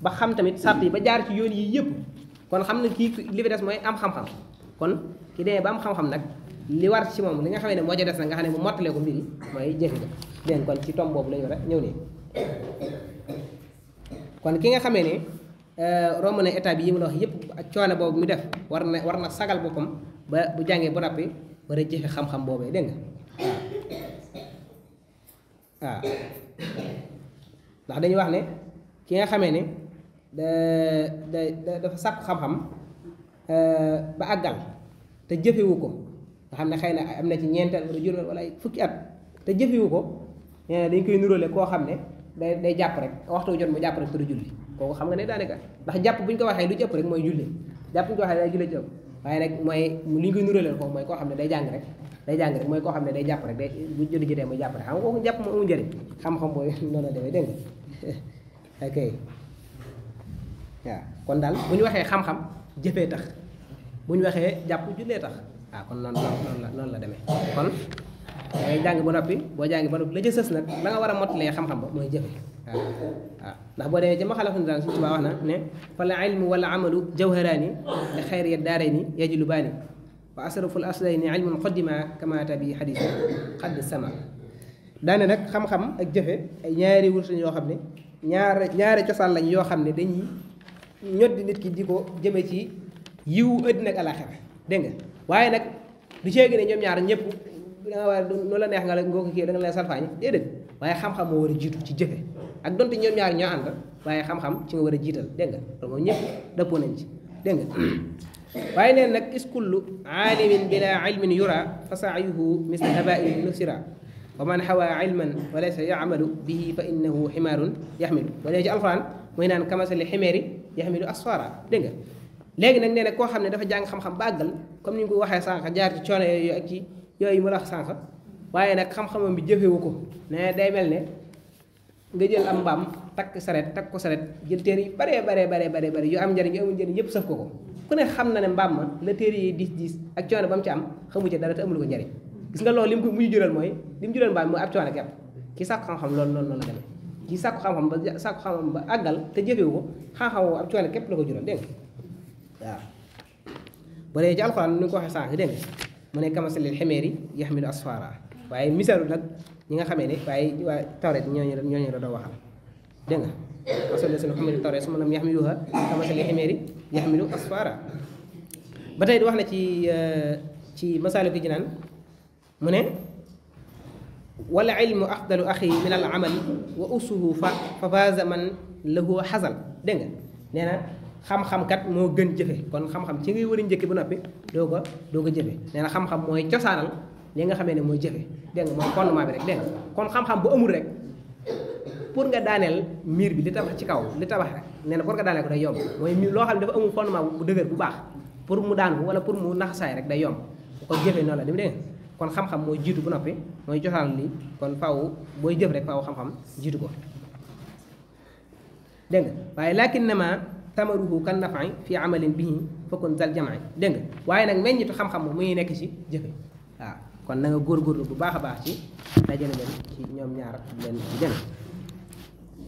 B: ba xam tamit sàrt yi ba jaar ci yoon yi yëpp kon xam ne kii li fi des mooy am xam-xam kon ki demee ba am xam-xam nag li war ci moom li nga xamee ne moo ca des nag nga xam ne mu mottalee ko mbir yi mooy jëfe ko dégg kon ci tomb boobu la ñu war a ñëw nii kon ki nga xamee ne romb na état bi yi mu la wax yëpp ak coono boobu mu def war na sagal boppam ba bu jàngee ba noppi war a jëfe xam-xam boobee dégg nga waaw ndax dañuy wax ne ki nga xamee ne dafa sàkku xam-xam ba àggal te jëfewu ko nga xam ne xëy na am na ci ñeenteel wala juróom wala ay fukki at te jëfewu ko nee na dañ koy nuróole koo xam ne day jàpp rek waxtu jot mu jàpp rek te du julli kooku xam nga ne daanaka ndax jàpp bu ñu ko waxee lu ci ëpp rek mooy julli jàpp bu ñu ko waxee day julli ci ëpp waaye nag mooy li ñu koy nuróoleel foofu mooy koo xam ne day jàng rek mooy koo xam ne day jàpp rek day bu julli jotee muy jàpp rek xam nga kooku jàpp moo amul njëriñ xam-xam booy noonu la demee dégg nga ok waaw kon daal bu ñu waxee xam-xam jëfee tax bu ñu waxee jàpp jullee tax waaw kon noonu la demee kon dangay jàng ba noppi boo jàngi ba noppi la ca sës nag la nga war a mottalee xam-xam ba mooy jëfe waaw ndax boo demee ci ma xalafu daan Sëriñ Tuubaa wax na ne fa la ilmu wala amalu jawharaani li xayri ya daarayni yajlubaani wa asraful aslayni ilmun qaddima kamata bi xadis xadd sama daane nag xam-xam ak jëfe ay ñaari wursuñ yoo xam ne ñaari cosaan lañ yoo xam ne dañuy ñoddi nit ki di ko jëme ci yiwu àddina ak alaxira dégg nga waaye nag du ceegi ne ñoom ñaar ñëpp da nga war noonu la neex nga la ngoo ko kii da nga leen salfaañi déedéet waaye xam-xam moo war a jiitu ci jëfe ak donte ñoom ñaar ñoo ànd waaye xam-xam ci nga war a jiital dégg nga loolu moom ñëpp dëppoo nañ ci dégg nga waaye neen nag iskullu aalimin bila ilmin yura fa saayuhu misla habain nusira wa man xawaa ilman wa laysa yamalu bihi fa innahu ximaarun yaxmilu wala ci alxuraan mooy naan kamasali ximeeri yaxmilu asfara dégg nga léegi nag nee na koo xam ne dafa jàng xam-xam ba àggal comme ni ñu ko waxee sànq jaar ci coono yooyu ak ci yooyu mu la wax sànq waaye nag xam-xamam bi jëfewu ko ne day mel ne nga jël am mbaam takk ko saret jël téere yi bare yu am njëriñ yu amul njëriñ yëpp sëf ko ku ne xam na ne mbaam ma la téere yi diis ak coono ba mu ci am xamu ci dara te amul ko njëriñ gis nga loolu li mu ko mujj jural mooy li mu jural mbaam mooy ab coono kepp ki sàkku xam-xam loolu la demee ki sàkku xam-xam ba àggal te jëfewu ko xam-xam ab coono képp la ko jural dégg nga waaw ba léegi ci alxuraan ni nga ko waxee sànq dégg nga mu ne kamasalil ximeeri yaxmilu asfara waaye misaalu nag ñi nga xamee ne waaye tawreet ñooñu la doo waxal dégg nga masal seen xamari tawreet su ma lam yaxmiluha kamasalil ximeeri yaxmilu asfara ba tey di wax na ci Masaalikul Jinaan mu ne wala ilmu afdalu axi min al amal wa usuhu fa faaza man lahu xasal dégg nga nee na xam-xam kat moo gën jëfe kon xam-xam ci ngay war a njëkk ba noppi doo ko jëfe nee na xam-xam mooy cosaanal li nga xamee ne mooy jëfe dégg nga mooy fondement bi rek dégg nga kon xam-xam bu amul rek pour nga daaneel miir bi li tabax ci kaw li tabax rek nee na pour nga daaneel ko day yomb mooy loo xam ne dafa amul fondement bu dëgër bu baax pour mu daan ko wala pour mu naxasaay rek day yomb kon jëfe noonu la dem dégg nga kon xam-xam mooy jiitu bu noppi mooy cosaanal li kon faaw booy jëf rek faaw xam-xam jiitu ko dégg nga waaye lakinnama tamaruhu kan nafa'i fi amalin bihi fakun zal jam'i dégg nga waaye nag meññitu xam-xam moom muy nekk ci jëfe waaw kon na nga góorgóorlu bu baax a baax ci dajale leen ci ñoom ñaar leen ci benn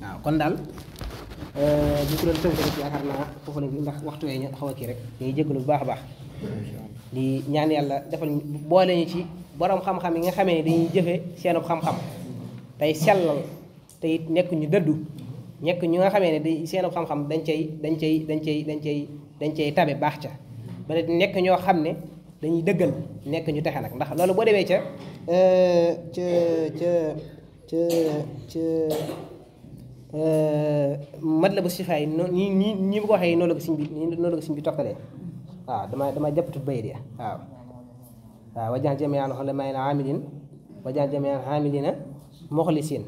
B: waaw kon daal bu ko doon tënk rek yaakaar naa foofu la ndax waxtu wee ñu xaw a kii rek dañuy jégalu bu baax a baax di ñaan yàlla defal boole ñu ci borom xam-xam yi nga xamee ne dañuy jëfe seenub xam-xam tey sellal te it nekk ñu dëddu ñekk ñu nga xamee ne dañ seenub xam-xam dañ cay tabe baax ca ba nekk ñoo xam ne dañuy dëggal nekk ñu texe nag ndax loolu boo demee ca Matlabu Sifaa yi ñi bu ko waxee noonu la ko siñ bi tokkalee waaw dama jàppatu bayit ya waaw wajal jami'an ulamaa'il aamiliin wajal jami'an aamiliina muxlisiin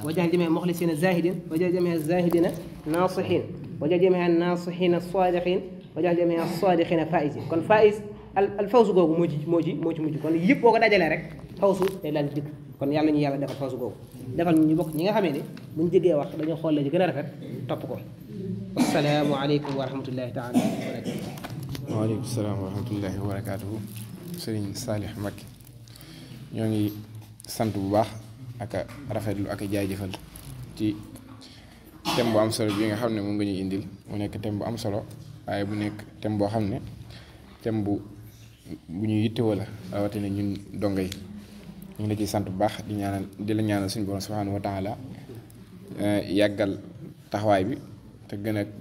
B: wajal jami'an muxlisiina zaahidiin wajal jami'an zaahidiina naasihiin wajal jami'an naasihiina saadiqiin wajal jami'an saadiqiina faa'iziin kon faa'iz al fawsu googu moo ci mujj kon yëpp boo ko dajalee rek fawsu day daal di dikk kon yàlla ñu yàlla defal fawsu googu defal ñu bokk ñi nga xamee ne buñ jëggee wax dañoo xool la ci gën a rafet topp ko assalaamu aleykum wa rahmatullahi taala wa barakatuh
A: waaleykum salaam wa rahmatullahi wa barakatuhu sëriñ Saalix Mbakke ñoo ngi sant bu baax ak rafetlu ak jaajëfal ci thème bu am solo bi nga xam ne moom nga ñuy indil mu nekk thème bu am solo waaye bu nekk thème boo xam ne thème bu ñu yittewoo la rawatina ñun donga yi ñu ngi la ciy sant bu baax di la ñaanal suñu borom subhanahu wa taala yàggal taxawaay bi te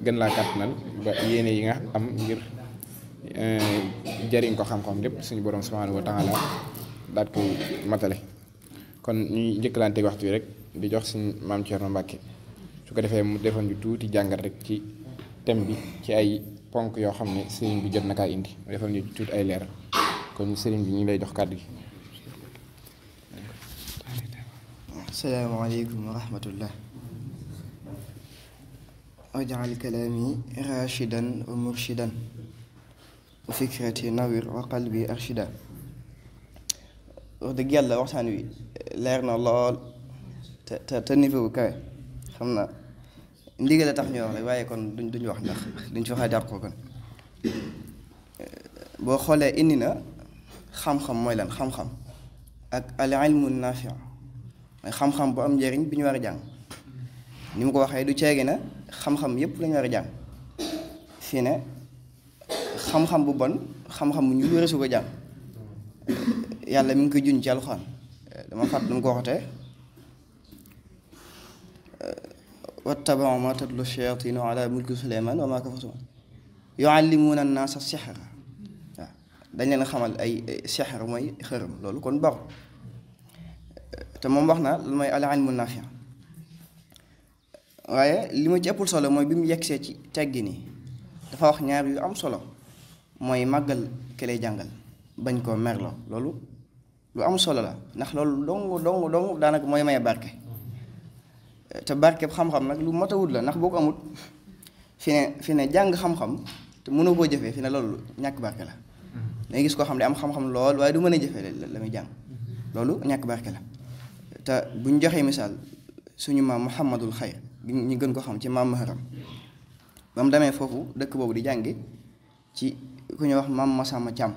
A: gën laa kàttanal ba yéene yi nga am ngir jariñ ko xam-xam lépp suñu borom subhanahu wa taala daat ko matale kon ñuy njëkkalante waxtu wi rek di jox suñu maam Thierno Mbacke su ko defee mu defoon ñu tuuti jàngat rek ci thème bi ci ay ponk yoo xam ne sëriñ bi jot na kaa indi mu defal ñu tuuti ay leeral kon sëriñ bi ñu ngi lay jox kàddu gi.
C: asalaamaaleykum wa rahmatullah waj'al kalaami rashidan wa murshidan wa fikrati nawir wa qalbi arshida wax dëgg yàlla waxtaan wi leer na lool te niveau bu kawe xam na ndigal a tax ñu wax rek waaye kon duñ wax ndax duñ ci waxee dàq ko kon boo xoolee indi na xam-xam mooy lan xam-xam ak al ilmu naafi mooy xam-xam bu am njëriñ bi ñu war a jàng ni mu ko waxee du ceegi na xam-xam yépp lañu war a jàng fii ne xam-xam bu bon xam-xam bu ñu lu resu ko jàng yàlla mi ngi koy juñ ci alxuraan dama fàtt nu mu ko waxatee wattaba'u maa tatlu shayaatiinu ala mulki Suleymaan wa maa kafara yu'allimuuna an-naasa sihra waaw dañ leen xamal ay sihr mooy xërëm loolu kon baaxul te moom wax na lu mooy al-ilmu naafi' waaye li ma ci ëppul solo mooy bi mu yegsee ci teggi nii dafa wax ñaar yu am solo mooy màggal ki lay jàngal bañ koo merloo loolu lu am solo la ndax loolu dong daanaka mooy maye barke te barkeb xam-xam nag lu mat a wut la ndax boo ko amut fi ne jàng xam-xam te mënoo koo jëfee fi ne loolu ñàkk barke la dangay gis koo xam ne am xam-xam lool waaye du mën a jëfee la muy jàng loolu ñàkk barke la te buñ joxee misaal suñu maam Muhammadul Xayr ñu gën ko xam ci maam Maharam ba mu demee foofu dëkk boobu di jàngi ci ku ñuy wax maam Masamba Thiam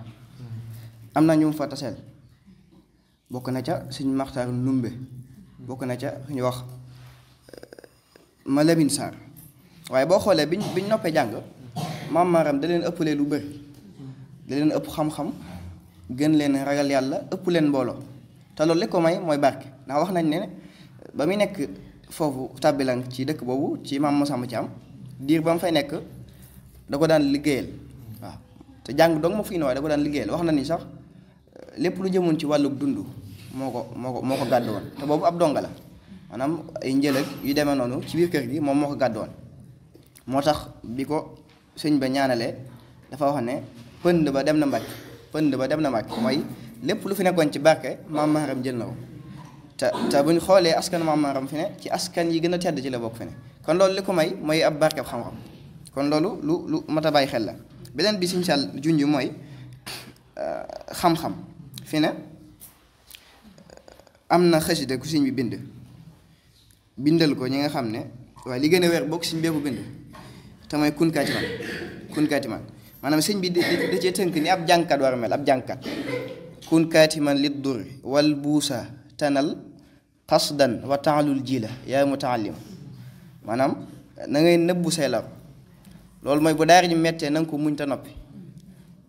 C: am na ñu fa taseel bokk na ca suñu Maxtaar Ndumbe bokk na ca ku ñuy wax Malamin Sarr waaye boo xoolee biñ noppee jàng maam Maharam da leen ëppalee lu bëri da leen ëpp xam-xam gën leen ragal yàlla ëpp leen mbooloo te loolu li ko may mooy barke ndax wax nañ ne ba muy nekk foofu tàbbilang ci dëkk boobu ci maam Masamba Thiam diir ba mu fay nekk da ko daan liggéeyal waaw te jàng dong ma fi ne waaye da ko daan liggéeyal wax na ni sax lépp lu jëmoon ci wàllu dund moo ko gàddu woon te boobu ab donga la maanaam ay njëlëg yu demee noonu ci biir kër gi moom moo ko gàddu woon moo tax bi ko sëñ ba ñaanalee dafa wax ne pënd ba dem na Mbàkke mooy lépp lu fi nekkoon ci barke maam Maharam jël na ko te buñ xoolee askan maam Maharam fi ne ci askan yi gën a tedd ci la bokk fi ne kon loolu li ko may mooy ab barkeb xam-xam kon loolu lu mat a bàyyi xel la beneen bi siñ sal junj mooy xam-xam fi ne am na xasida ku siñ bi bindal ko ñi nga xam ne waaye li gën a weer bokk siñ bee ko bind te mooy kun kaatiman maanaam sëñ bi da cee tënk ni ab jàngkat war a mel ab jàngkat kun kaatiman lid durri wal buusa tanal qasdan wa taalul jila yaa mutaallim maanaam na ngay nëbbu say lor loolu mooy bu daar ji mettee na nga ko muñ ta noppi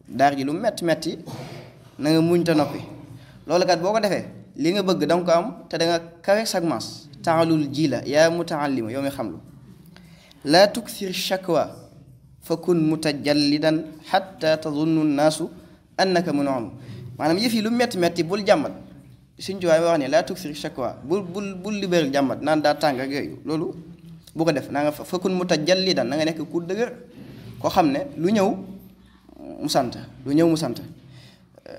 C: daar ji lu metti na nga muñ ta noppi loolu kat boo ko defee li nga bëgg danga ko am te danga kawe sag mas taalul jila yaa mutaallim yow mi xam lu laa tukthir shakwa fa kun mutajallidan xatta tazunnu nnaasu annaka munaam maanaam yëf yi lu metti bul jàmbat suñ tuwaay wax ne laa tukthir shakwa bul libéral jàmbat naan daa tàng ak yooyu loolu bu ko def naa nga fa kun mutajallidan na nga nekk ku dëgër koo xam ne lu ñëw mu sant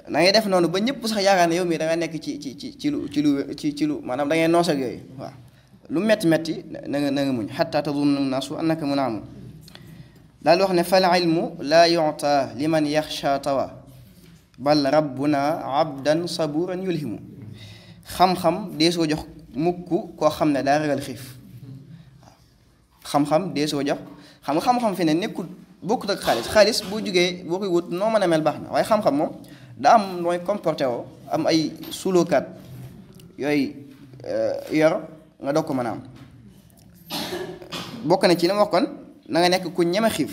C: na ngay def noonu ba ñëpp sax yaakaar ne yow mii da nga nekk ci lu maanaam da ngay noos ak yooyu waaw lu metti na nga muñ xatta tazunnu nnaasu annaka munaam daal wax ne fal ilmu laa yuta liman yaxsha tawa bal rabbuna abdan saburan yulhimu xam-xam dee soo jox mukk koo xam ne daa ragal xiif xam-xam dee soo jox xam-xam fi ne nekkul bokkut ak xaalis boo jugee boo koy wut noo mën a mel baax na waaye xam-xam moom daa am nooy comporté woo am ay sulookaat yooyu yor nga doog ko mën a am bokk na ci li ma wax kon na nga nekk ku ñeme xiif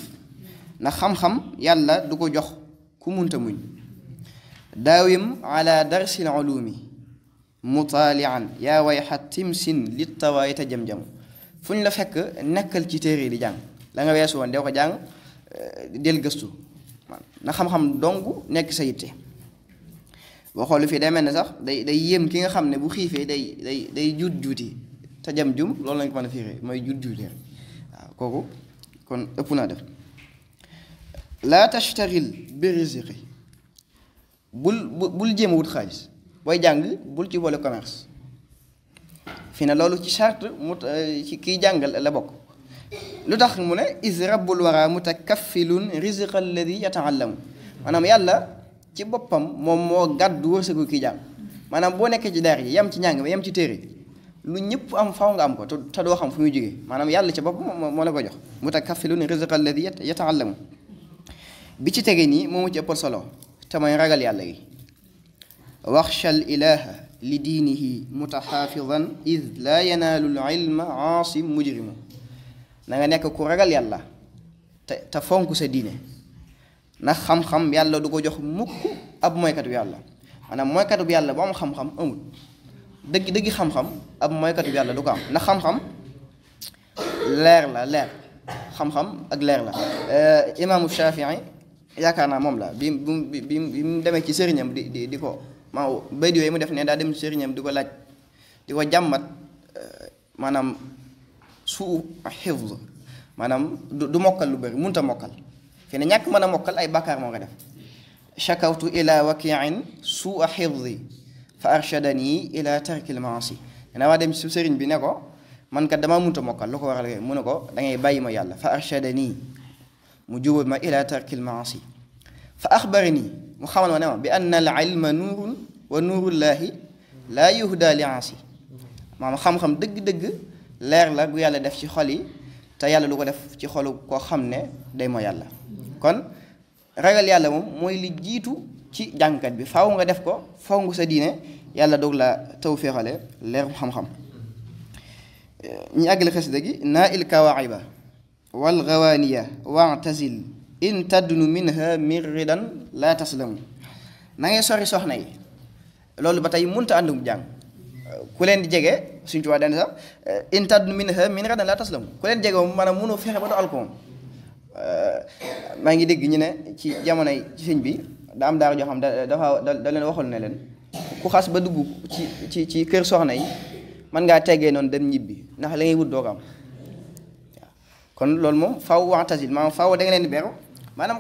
C: ndax xam-xam yàlla du ko jox ku munta muñ daawim ala darsil ulumi mutaalian yaa wayxa timsin li tawaay ta jam-jam fu ñu la fekk nekkal ci téere di jàng la nga weesu woon dee ko jàng del gëstu na xam-xam dong nekk sa yitte boo xoolu fii day mel ne sax day yéem ki nga xam ne bu xiifee day juuti te jam-jum loolu lañ ko mën a fiiree mooy juuti waaw kooku kon ëpp naa def laa tashtaghil bi rizqi bul jéem a wut xaalis booy jàng bul ci boole commerce fi ne loolu ci charte ci kiy jàngal la bokk lu tax mu ne is rabbul wara mutakaffilun rizqa alladi yataallamu maanaam yàlla ci boppam moom moo gàddu wërsëgu kiy jàng maanaam boo nekkee ci daar yi yem ci njàng ba yem ci téere lu ñëpp am faw nga am ko te doo xam fu muy jógee maanaam yàlla ci boppam moo la ko jox mutakaffilun rizqa alladi yataallamu bi ci tege nii moomu ci ëppal solo te mooy ragal yàlla gi waxshal ilaha li diinihi mutaxaafidan id laa yanaalu l ilma aasim mujrimu na nga nekk ku ragal yàlla te fonk sa diine ndax xam-xam yàlla du ko jox mukk ab mooykatu yàlla maanaam mooykatu yàlla bu am xam-xam amul dëgg xam-xam ab mooykatu yàlla du ko am ndax xam-xam leer xam-xam ak leer la imaamu Shafii yaakaar naa moom la bi mu demee ci sëriñam di ko maa bay di yooyu mu def ne daa dem ci sëriñam di ko laaj di ko jàmmat maanaam suu xifz maanaam du mokkal lu bëri munta mokkal fi ne ñàkk mën a mokkal ay bàkkaar moo ko def shakawtu ila wakiin suu xifzi fa arshadani ila tarkil maasi dana waa dem ci su sëriñ bi ne ko man kat damaa munta mokkal lu ko waral mu ne ko da ngay bàyyi ma yàlla fa arshadani mu jubal ma ila tarkil maasi fa axbarani mu xamal ma ne ma bi anna al ilma nuurun wa nuurullahi laa yuhda li aasi maanaam xam-xam dëgg-dëgg leer la bu yàlla def ci xol yi te yàlla lu ko def ci xolu koo xam ne day moo yàlla kon ragal yàlla moom mooy li jiitu ci jàngkat bi faaw nga def ko faaw nga sa diine yàlla doog la tawféexale leer xam-xam ñu àggale xasida gi naa il kawaiba wal gawaaniya wa'tazil in tadnu minha mirridan laa taslamu na ngay sori soxna yi loolu ba tey munta àndum jàng ku leen di jege suñ tubaab daan sax in tadnu minha mirridan laa taslamu ku leen jege moom maanaam mënoo fexe ba du alkoom maa ngi dégg ñu ne ci jamonoy ci sëñ bi da am daara joo xam da leen waxoon ne leen ku xas ba dugg ci kër soxna yi mën ngaa teggee noonu dem ñibbi ndax la ngay wut doo ko am waaw kon loolu moom faw waxtasil maanaam faw da nga leen di beru maanaam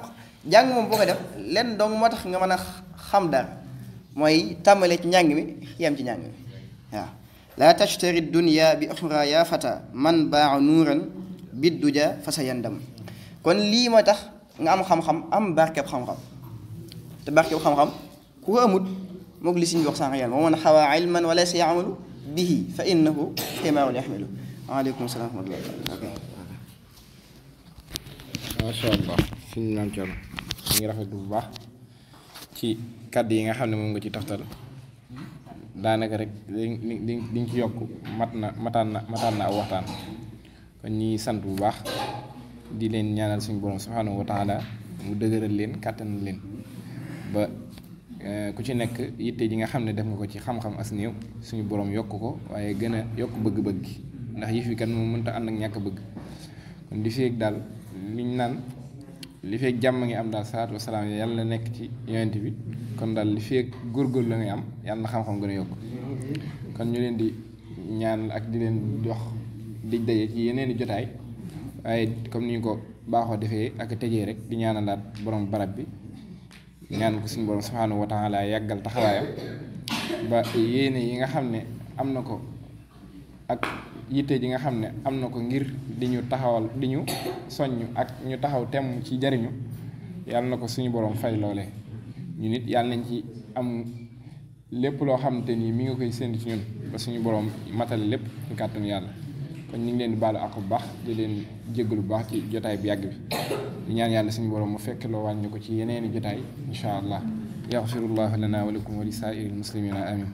C: jàng moom boo ko def leen dong moo tax nga mën a xam dara mooy tàmbalee ci njàng mi yem ci njàng mi waaw laa tashtari dunya bi uxra ya fata man baa nuuran bidduja fa sa yandam kon lii mooy tax nga am xam-xam am barkeb xam-xam te barkeb xam-xam ku ko amut moog li siñ bi wax sànq yàlla moo mën a xawaa ilman wala sa yaamalu bihi fa innahu ximaarun yaxmilu waaleykum salaam wa rahmatulah.
A: macha allah suñu maam Thierno ñu ngi rafetlu bu baax ci kàddu yi nga xam ne moom nga ci taftal daanaka rek liñ ci yokk mataan na aw waxtaan kon ñi sant bu baax di leen ñaanal suñu borom subhanahu wa taala mu dëgëral leen kàttanal leen ba ku ci nekk yitte ji nga xam ne def nga ko ci xam-xam as néew suñu borom yokk ko waaye gën a yokk bëgg-bëgg gi ndax yëf yi kan moom mënta ànd ak ñàkk bëgg kon li feeg daal liñ naan li feeg jàmm ngi am daal salaatu wasalaam yàlla na nekk ci yonent bi kon daal li feeg góorgóorlu la ngay am yàlla na xam-xam gën a yokk kon ñu leen di ñaan ak di leen jox di daje ci yeneen i jotaay waaye comme ni ñu ko baaxoo defee ak tëjee rek di ñaanalaat borom barab bi ñaan ko suñu borom subhanahu wa taala yàggal taxawaayam ba yéene yi nga xam ne am na ko ak yitte ji nga xam ne am na ko ngir di ñu taxawal di ñu soññ ak ñu taxaw temm ci jariñu yàlla na ko suñu borom fay loole ñu nit yàlla nañ ci am lépp loo xamante ni mi nga koy séntu ci ñun ba suñu borom matale lépp ci kàttanu yàlla kon ñu ngi leen di baalu ak bu baax di leen jéggalu bu baax ci jotaay bi yàgg bi di ñaan yàlla suñu borom mu fekk loo wàññi ko ci yeneeni jotaay insha allah yaxfirullahu lana wa lakum wa li saa'iril muslimina amin